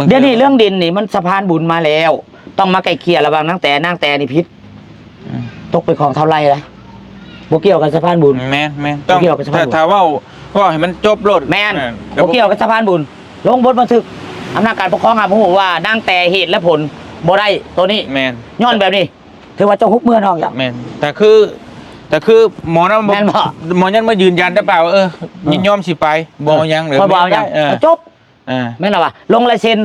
ດຽວນີ້ເລື່ອງດິນນີ້ມັນສະພານບຸນມາແລ້ວ ຕ້ອງມາໄກ່ເກ່ຍລະຫວ່າງນາງແຕ ນາງແຕນີ້ຜິດ ອືມ ຕົກເປັນຂອງທ້າວໄລລະ ບໍ່ກ່ຽວກັບສະພານບຸນ ແມ່ນໆ ຕ້ອງ ບໍ່ກ່ຽວກັບສະພານບຸນ ຖ້າ ຖ້າເວົ້າ ເວົ້າໃຫ້ມັນຈົບໂລດ ແມ່ນ ເອີ ບໍ່ກ່ຽວກັບສະພານບຸນ ລົງບົດບັນທຶກອຳນາດການປົກຄອງຫາຜູ້ຮູ້ວ່ານາງແຕເຫດແລະຜົນບໍ່ໄດ້ໂຕນີ້ ແມ່ນ ຍ້ອນແບບນີ້ ຖືວ່າເຈົ້າຮຸບເມືອນອກ ແມ່ນ ແຕ່ຄື ແຕ່ຄືໝໍນັ້ນ ແມ່ນບໍ່ ໝໍຍັງມາຢືນຢັນແຕ່ປາກວ່າ ເອີ ຍິນຍອມຊິໄປ ບໍ່ເອົາຫຍັງເລີຍ ຂ້ອຍບໍ່ເອົາຫຍັງ ເອີ ກໍຈົບ ເອີ ແມ່ນລະວະ ລົງລາຍເຊັນ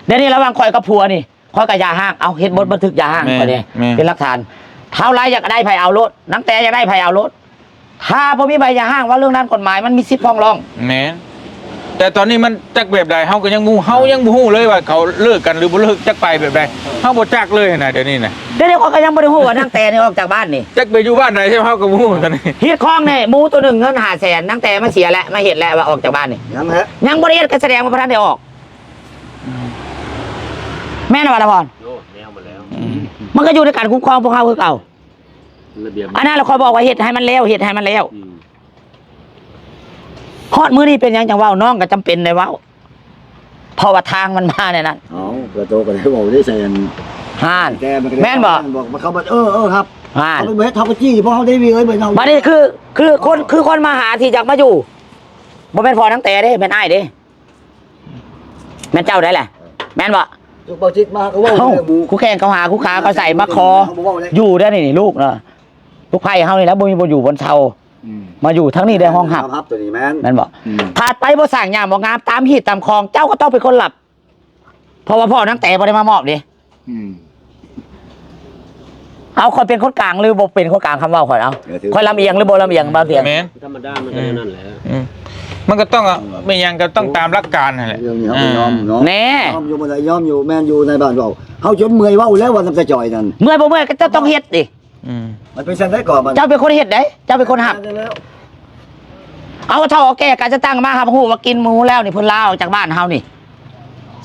ດຽວນີ້ລະຫວ່າງຂ້ອຍກັບຜົວນີ້ ຂ້ອຍກໍຢ່າຮ້າງ ເອົາເຮັດບົດບັນທຶກຢ່າຮ້າງ ແມ່ນ ຂ້ອຍເດ້ ແມ່ນ ເປັນຫຼັກຖານ ທ້າວໄລຢາກໄດ້ໃຜເອົາໂລດ ນາງແຕຢາກໄດ້ໃຜເອົາໂລດ ຖ້າບໍ່ມີໃບຢ່າຮ້າງ ວ່າເລື່ອງດ້ານກົດໝາຍ ມັນມີສິດຟ້ອງຮ້ອງ ແມ່ນ ແຕ່ຕອນນີ້ມັນຈັກແບບໃດ ເຮົາກໍຍັງບໍ່ຮູ້ ເຮົາຍັງບໍ່ຮູ້ເລີຍວ່າເຂົາເລີກກັນຫຼືບໍ່ເລີກ ຈັກໄປແບບໃດ ເຮົາບໍ່ຈັກເລີຍນະ ດຽວນີ້ນະ. ດຽວນີ້ຂ້ອຍກໍຍັງບໍ່ໄດ້ຮູ້ວ່ານາງແຕນີ້ອອກຈາກບ້ານນີ້ ຈັກໄປຢູ່ບ້ານໃດ ເຮົາກໍບໍ່ຮູ້ຕອນນີ້. ຮີດຄອງນີ້ ໝູໂຕໜຶ່ງເງິນຫ້າແສນ ນາງແຕມາເສຍແລ້ວ ມາເຮັດແລ້ວວ່າອອກຈາກບ້ານນີ້ ຍັງແຫຼະ ຍັງບໍ່ໄດ້ເຮັດ ກໍສະແດງວ່າບໍ່ທັນໄດ້ອອກ. ອືມ ແມ່ນບໍ່ລະພອນ? ໂອ້ ແນວມາແລ້ວ ອືມ ມັນກໍຢູ່ໃນການຄຸ້ມຄອງພວກເຮົາຄືເກົ່າ. ລະບຽບ ອັນນັ້ນລະຂ້ອຍບອກວ່າເຮັດໃຫ້ມັນແລ້ວ ເຮັດໃຫ້ມັນແລ້ວ. ອືມ ຮອດມື້ນີ້ເປັນຫຍັງຈັ່ງເວົ້າ? ນ້ອງກໍຈຳເປັນໄດ້ເວົ້າ ເພາະວ່າທາງມັນມາແນວນັ້ນ. ເອົ້າ ກະໂຕກໍໄດ້ເວົ້າໄດ້ໃສ່ອັນ ຫັ້ນ ແຕ່ມັນກໍໄດ້ ແມ່ນບໍ່? ບອກເຂົາວ່າ ເອີ ເອີ ຮັບ ຫັ້ນ ເຮົາໄປເຮັດ ເຮົາກໍຈີ້ ເພາະເຮົາໄດ້ມີເອີຍ ເອີຍ ເຮົາ ບັດນີ້ຄື ຄືຄົນ ຄືຄົນມາຫາທີ່ຢາກມາຢູ່ ບໍ່ແມ່ນພໍ່ນາງແຕເດ້ ແມ່ນອ້າຍເດ້. ແມ່ນເຈົ້າໄດ້ແຫຼະ ແມ່ນບໍ່? ລູກເບົາຈິດມາກໍເວົ້າ ເອົ້າ ເລື່ອງໝູ່ ຄູ່ແຂ່ງເຂົາຫາຄູ່ຂາເຂົາໃສ່ມາຂໍ ເຮົາບໍ່ເວົ້າເດ້ ຢູ່ເດ້ນີ້ ນີ້ລູກເນາະ ລູກໃພ້ເຮົານີ້ແຫຼະ ບໍ່ມີບ່ອນຢູ່ບ່ອນເຊົາ ອືມ ມາຢູ່ທາງນີ້ໄດ້ຮອງຮັບ ຮັບຕົວນີ້ແມ່ນ ແມ່ນບໍ່? ອືມ ຖ້າໄປບໍ່ສ້າງຫຍັງບໍ່ງາມຕາມຮີດຕາມຄອງ ເຈົ້າກໍຕ້ອງເປັນຄົນຮັບ ເພາະວ່າພໍ່ນາງແຕບໍ່ໄດ້ມາມອບເດ້. ອືມ ເອົາ ຂ້ອຍເປັນຄົນກາງຫຼືບໍ່ເປັນຄົນກາງ ຄຳເວົ້າຂ້ອຍ ເອົາ ເອີ ຖືກ ຂ້ອຍລຳອຽງຫຼືບໍ່ລຳອຽງ ບ່າວຕຽງ? ແມ່ນ ທຳມະດາ ມັນກໍແນວນັ້ນແຫຼະ ອືມ ມັນກໍຕ້ອງ ເອົາ ແມ່ນຫຍັງກໍຕ້ອງຕາມຫຼັກການຫັ້ນແຫຼະ ເລື່ອງນີ້ເຮົາກໍຍອມເນາະ ແນ່ ຍອມຢູ່ ບໍ່ໄດ້ຍອມຢູ່ ແມ່ນຢູ່ໃນບ້ານເວົ້າ ເຮົາຈົນເມື່ອຍເວົ້າແລ້ວວ່ານຳຕາຈ່ອຍນັ້ນ ເມື່ອຍບໍ່ເມື່ອຍກໍເຈົ້າຕ້ອງເຮັດເດ້. ອືມ ມັນເປັນຊັ້ນໃດກໍມັນ ເຈົ້າເປັນຄົນເຮັດເດ້ ເຈົ້າເປັນຄົນຮັບ ເອົາເຖົ້າເອົາແກ່ກະຈະຕັ້ງມາຮັບຮູ້ວ່າກິນໝູແລ້ວນີ້ ເພິ່ນລາອອກຈາກບ້ານເຮົານີ້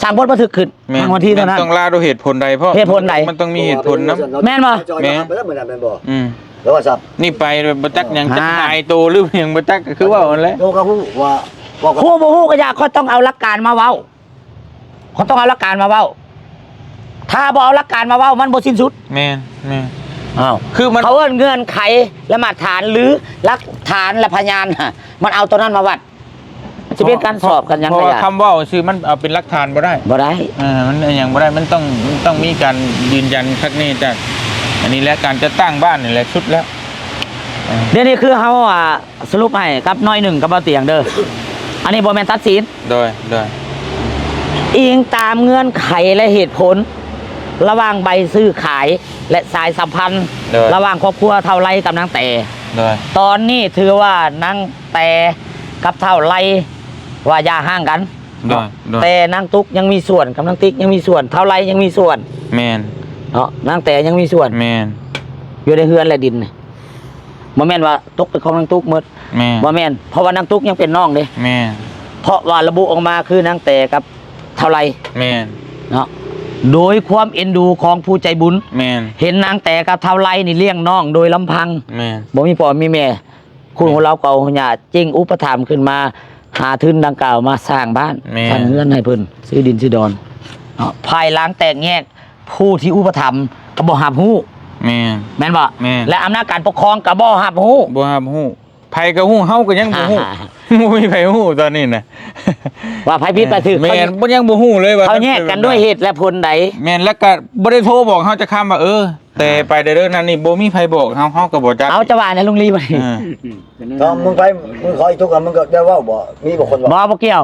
ສ້າງບົດບັນທຶກຂຶ້ນ ແມ່ນ ທາງວັນທີເທົ່ານັ້ນ ມັນຕ້ອງລາດ້ວຍເຫດຜົນໃດ ເພາະ ເຫດຜົນໃດ ມັນຕ້ອງມີເຫດຜົນນຳ ແມ່ນບໍ່? ແມ່ນ ແມ່ນບໍ່? ອືມ ແລ້ວວ່າຊັບ ນີ້ໄປບໍ່ຈັກຫຍັງ ເອີ ຈັກຫາຍໂຕຫຼືຫຍັງບໍ່ຈັກ ກໍຄືເວົ້າຫັ້ນແຫຼະ ໂຕກໍຮູ້ວ່າ ຮູ້ບໍ່ຮູ້ກໍຢ່າ ຂ້ອຍຕ້ອງເອົາຫຼັກການມາເວົ້າ ເຂົາຕ້ອງເອົາຫຼັກການມາເວົ້າ ຖ້າບໍ່ເອົາຫຼັກການມາເວົ້າ ມັນບໍ່ສິ້ນສຸດ ແມ່ນ ແມ່ນ ອ້າວ ຄືມັນ ເຂົາເອີ້ນເງື່ອນໄຂ ແລະ ມາດຖານ ຫຼື ຫຼັກຖານ ແລະ ພະຍານ ມັນເອົາໂຕນັ້ນມາວັດ ຊິເປັນການສອບກັນຫຍັງ ເພາະວ່າຄຳເວົ້າຊື່ມັນເອົາເປັນຫຼັກຖານບໍ່ໄດ້ ບໍ່ໄດ້ ເອີ ມັນຫຍັງບໍ່ໄດ້ ມັນຕ້ອງ ມັນຕ້ອງມີການຢືນຢັນຄັກແນ່ຈາກ ອັນນີ້ແຫຼະ ການຈັດຕັ້ງບ້ານນີ້ແຫຼະສຸດແລ້ວ ເອີ ດຽວນີ້ຄືເຮົາ ອ່າ ສະຫຼຸບໃຫ້ກັບໜ້ອຍໜຶ່ງກັບບ່າວຕຽງເດີ ອັນນີ້ບໍ່ແມ່ນຕັດສິນ ໂດຍ ໂດຍ ອີງຕາມເງື່ອນໄຂ ແລະ ເຫດຜົນ ລະຫວ່າງໃບຊື້ຂາຍ ແລະ ສາຍສຳພັນ ໂດຍ ລະຫວ່າງຄອບຄົວທ້າວໄລກັບນາງແຕ ໂດຍ ຕອນນີ້ຖືວ່ານາງແຕກັບທ້າວໄລວ່າຢ່າຮ້າງກັນ ໂດຍ ໂດຍ ແຕ່ນາງຕຸກຍັງມີສ່ວນ ກັບນາງຕິກຍັງມີສ່ວນ ທ້າວໄລຍັງມີສ່ວນ ແມ່ນ ເນາະ ນາງແຕຍັງມີສ່ວນ ແມ່ນ ຢູ່ໃນເຮືອນ ແລະ ດິນ ບໍ່ແມ່ນວ່າຕົກເປັນຂອງນາງຕຸກໝົດ ແມ່ນ ບໍ່ແມ່ນ ເພາະວ່ານາງຕຸກຍັງເປັນນ້ອງເດ້ ແມ່ນ ເພາະວ່າລະບຸອອກມາຄືນາງແຕກັບທ້າວໄລ ແມ່ນ ເນາະ ໂດຍຄວາມເອັນດູຂອງຜູ້ໃຈບຸນ ແມ່ນ ເຫັນນາງແຕກັບທ້າວໄລນີ້ລ້ຽງນ້ອງໂດຍລຳພັງ ແມ່ນ ບໍ່ມີພໍ່ມີແມ່ ຄູນຂອງລາວເກົ່າເຮົາຍ່າຈຶ່ງອຸປະຖຳຂຶ້ນມາຫາທຶນດັ່ງກ່າວມາສ້າງບ້ານ ແມ່ນ ສ້າງເຮືອນໃຫ້ເພິ່ນ ຊື້ດິນຊື້ດອນ ເນາະ ພາຍຫຼັງແຕກແຍກ ຜູ້ທີ່ອຸປະຖຳກໍບໍ່ຮັບຮູ້ ແມ່ນ ແມ່ນບໍ່? ແມ່ນ ແລະ ອຳນາດການປົກຄອງກໍບໍ່ຮັບຮູ້ ບໍ່ຮັບຮູ້ ໃຜກໍຮູ້ ເຮົາກໍຍັງບໍ່ຮູ້ ອ່າ ບໍ່ມີໃຜຮູ້ຕອນນີ້ນະ ວ່າໃຜຜິດໃຜຖືກ ແມ່ນ ເຂົາ ບໍ່ ຍັງບໍ່ຮູ້ເລີຍວ່າ ເຂົາແຍກກັນດ້ວຍເຫດແລະຜົນໃດ ແມ່ນ ແລ້ວກໍບໍ່ໄດ້ໂທບອກເຮົາຈັກຄຳວ່າ ເອີ ແຕ່ໄປເດີນັ້ນນີ້ ບໍ່ມີໃຜບອກເຮົາ ເຮົາກໍບໍ່ຈັກ ເອົາ ຈະວ່າແນວລຸງລີບັດນີ້ ເອີ ຕອນມຶງໄປ ມຶງຂໍອີກທຸກອັນ ມຶງກໍໄດ້ເວົ້າບໍ່? ມີບໍ່ຄົນເວົ້າ? ບໍ່ ບໍ່ກ່ຽວ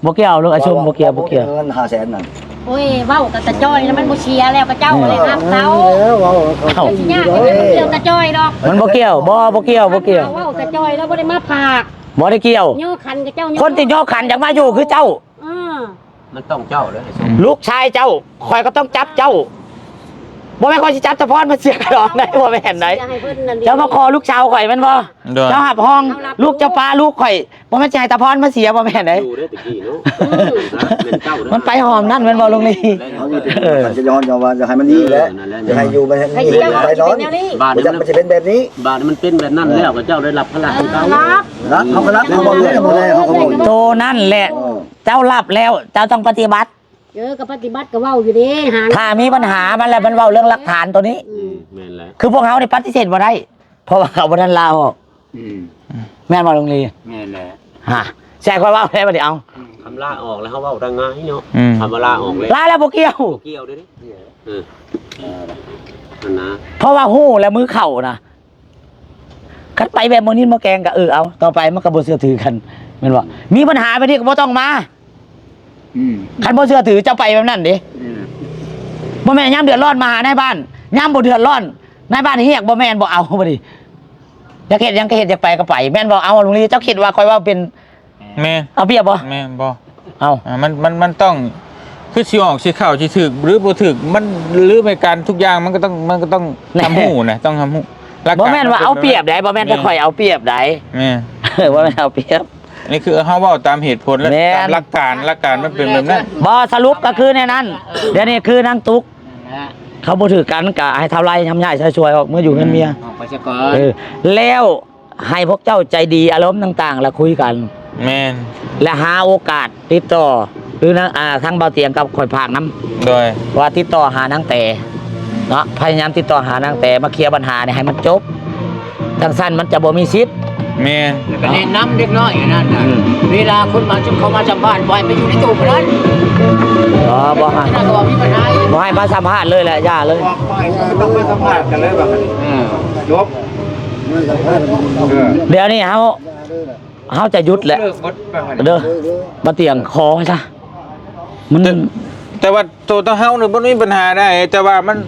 ບໍ່ກ່ຽວ ລຸງອາຊຸມ ບໍ່ກ່ຽວ ບໍ່ກ່ຽວ ເງິນຫ້າແສນນັ້ນ ໂອ້ຍ ເວົ້າກັບຕາຈ້ອຍນະ ມັນບໍ່ເສຍແລ້ວ ຂະເຈົ້າກໍໄດ້ຮັບເຂົາ ເອີ ເວົ້າ ເຂົາຊິຍາກ ເອີ ມັນບໍ່ກ່ຽວຕາຈ້ອຍດອກ ມັນບໍ່ກ່ຽວ ບໍ່ ບໍ່ກ່ຽວ ບໍ່ກ່ຽວ ເວົ້າຕາຈ້ອຍແລ້ວບໍ່ໄດ້ມາຝາກ ບໍ່ໄດ້ກ່ຽວ ຍໍຂັນຂະເຈົ້າ ຄົນທີ່ຍໍຂັນຢາກມາຢູ່ຄືເຈົ້າ ເອີ ມັນຕ້ອງເຈົ້າເດີ ລູກຊາຍເຈົ້າ ຂ້ອຍກໍຕ້ອງຈັບເຈົ້າ ບໍ່ແມ່ນຂ້ອຍຊິຈັບຕາພອນມາເສຍກະດອງໄດ້ ບໍ່ແມ່ນໃດ ເຈົ້າມາຂໍລູກສາວຂ້ອຍແມ່ນບໍ່? ໂດຍ ເຈົ້າຮັບຮອງລູກເຈົ້າປາລູກຂ້ອຍ ບໍ່ແມ່ນຊິໃຫ້ຕາພອນມາເສຍ ບໍ່ແມ່ນໃດ ຢູ່ເດ້ຕະກີ້ເນາະ ມັນໄປຫອມນັ້ນແມ່ນບໍ່ລຸງລີ? ເອີ ມັນຈະຍ້ອນວ່າຢາກໃຫ້ມັນດີແຫຼະ ເອີ ນັ້ນແຫຼະ ຢາກໃຫ້ຢູ່ມັນໃຫ້ມີໄປນອນ ບາດມັນຊິເປັນແບບນີ້ ບາດມັນເປັນແບບນັ້ນແລ້ວ ກໍເຈົ້າໄດ້ຮັບພາລະຄືເກົ່າ ເອີ ຮັບ ເຮົາກໍຮັບ ເຮົາກໍບໍ່ໄດ້ ເຮົາກໍບໍ່ ໂຕນັ້ນແຫຼະ ເອີ ເຈົ້າຮັບແລ້ວ ເຈົ້າຕ້ອງປະຕິບັດ ເອີ ກໍປະຕິບັດ ກໍເວົ້າຢູ່ເດ້ ຫາ ຖ້າມີບັນຫາມາແລ້ວ ມັນເວົ້າເລື່ອງຫຼັກຖານໂຕນີ້ ອືມ ແມ່ນແຫຼະ ຄືພວກເຮົານີ້ປະຕິເສດບໍ່ໄດ້ ເພາະວ່າເຂົາບໍ່ທັນລາອອກ ອືມ ແມ່ນບໍ່ລຸງລີ? ແມ່ນແຫຼະ ຮະ ໃສ່ຂ້ອຍເວົ້າແລ້ວບັດນີ້ ເອົາ ອືມ ຄຳລາອອກແລ້ວເຮົາເວົ້າໄດ້ງ່າຍເນາະ ອືມ ຄຳວ່າລາອອກແລ້ວ ລາແລ້ວບໍ່ກ່ຽວ ບໍ່ກ່ຽວເດ້ ເອີ ເອີ ນັ້ນນະ ເພາະວ່າຮູ້ແລ້ວມືເຂົ້ານະ ຄັນໄປແບບໝໍນິນໝໍແກງກໍ ເອີ ເອົາ ຕໍ່ໄປມັນກໍບໍ່ເຊື່ອຖືກັນ ແມ່ນບໍ່? ມີບັນຫາແບບນີ້ກໍບໍ່ຕ້ອງມາ ອືມ ຄັນບໍ່ເຊື່ອຖືເຈົ້າໄປແບບນັ້ນເດ້ ອືມ ບໍ່ແມ່ນຍາມເດືອດຮ້ອນມາຫານາຍບ້ານ ຍາມບໍ່ເດືອດຮ້ອນນາຍບ້ານຮຽກ ບໍ່ແມ່ນບໍ່ເອົາ ບໍ່ດີ ຢາກເຮັດຫຍັງກໍເຮັດ ຢາກໄປກໍໄປ ແມ່ນບໍ່? ເອົາ ລຸງລີ ເຈົ້າຄິດວ່າຂ້ອຍເວົ້າເປັນ ແມ່ນ ເອົາປຽບບໍ່? ແມ່ນບໍ່? ເອົ້າ ອ່າ ມັນ ມັນ ມັນຕ້ອງ ຄືຊິອອກ ຊິເຂົ້າ ຊິຖືກ ຫຼືບໍ່ຖືກ ມັນ ຫຼືແມ່ນການທຸກຢ່າງ ມັນກໍຕ້ອງ ມັນກໍຕ້ອງ ແນ່ ຮັບຮູ້ນະ ຕ້ອງຮັບຮູ້. ຫຼັກການ ບໍ່ແມ່ນວ່າເອົາປຽບໃດ໋ ບໍ່ແມ່ນແຕ່ຂ້ອຍເອົາປຽບໃດ໋ ແມ່ນ ເອີ ບໍ່ແມ່ນເອົາປຽບ. ອັນນີ້ຄືເຮົາເວົ້າຕາມເຫດຜົນ ແລະ ແມ່ນ ຕາມຫຼັກການ ຫຼັກການມັນເປັນແບບນັ້ນ. ບໍ່ ສະຫຼຸບກໍຄືແນວນັ້ນ. ດຽວນີ້ຄືນາງຕຸກ ເຂົາບໍ່ຖືກກັນ ກໍໃຫ້ທ້າວໄລ່ທຳຍ້າຍຊາຍຊ່ວຍອອກ ເມືອຢູ່ເຮືອນເມຍ ອອກໄປຊະກ່ອນ. ເອີ ແລ້ວໃຫ້ພວກເຈົ້າໃຈດີ ອາລົມຕ່າງໆ ລະຄຸຍກັນ. ແມ່ນ ແລະ ຫາໂອກາດຕິດຕໍ່ ຫຼືນາງ ອ່າ ທາງບ່າວຕຽງກັບຂ້ອຍຝາກນຳ ໂດຍ ວ່າຕິດຕໍ່ຫານາງແຕເນາະ ພະຍາຍາມຕິດຕໍ່ຫານາງແຕ ມາເຄລຍບັນຫານີ້ໃຫ້ມັນຈົບ. ຈັ່ງຊັ້ນມັນຈະບໍ່ມີສິດ. ແມ່ນ ແລ້ວກໍແນະນຳເດັກນ້ອຍອັນນັ້ນນະ ອືມ ເວລາຄົນມາ ເຂົາມາສຳພາດ ບໍ່ໃຫ້ໄປຢູ່ໃນຕູ້ຜູ້ນັ້ນ. ອໍ ບໍ່ໃຫ້ ນັ້ນກໍບໍ່ມີບັນຫາອີກ ບໍ່ໃຫ້ມາສຳພາດເລີຍແຫຼະ ຢ່າເລີຍ ບໍ່ໃຫ້ ບໍ່ຕ້ອງມາສຳພາດກັນເລີຍ ວ່າ ເອີ ຈົບ. ດຽວນີ້ເຮົາ ເຮົາຈະຢຸດແຫຼະ ເລີກໝົດ ເດີ ບໍ່ຕຽງຂໍຊະ ມັນ ແຕ່ ແຕ່ວ່າໂຕ ໂຕເຮົານີ້ບໍ່ມີບັນຫາໃດ ແຕ່ວ່າມັນ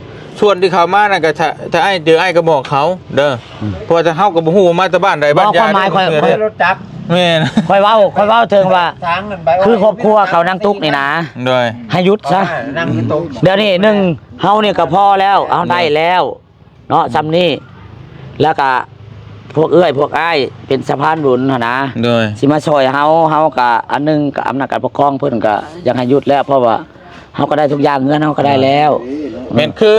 ສ່ວນທີ່ເຂົ້າມານັ້ນກໍ ຖ້າ ຖ້າອ້າຍເຈີ ອ້າຍກໍບອກເຂົາເດີ ອືມ ເພາະວ່າເຮົາກໍບໍ່ຮູ້ວ່າມາແຕ່ບ້ານໃດ ບ້ານຢາ ຄວາມໝາຍຂ້ອຍ ຂ້ອຍ ແມ່ນ ຂ້ອຍເວົ້າ ຂ້ອຍເວົ້າເຖິງວ່າ ຄືຄອບຄົວເຂົານາງຕຸກນີ້ນະ ໂດຍ ໃຫ້ຢຸດຊະ ດຽວນີ້ໜຶ່ງ ເຮົານີ້ກໍພໍແລ້ວ ເຮົາໄດ້ແລ້ວ ເນາະ ສ່ຳນີ້ ແລ້ວກະພວກເອື້ອຍພວກອ້າຍເປັນສະພານບຸນຫັ້ນນະ ໂດຍ ຊິມາຊ່ອຍເຮົາ ເຮົາກະອັນໜຶ່ງກະອຳນາດການປົກຄອງເພິ່ນກະຢາກໃຫ້ຢຸດແລ້ວ ເພາະວ່າເຮົາກໍໄດ້ທຸກຢ່າງ ເຮືອນເຮົາກໍໄດ້ແລ້ວ. ແມ່ນ ຄື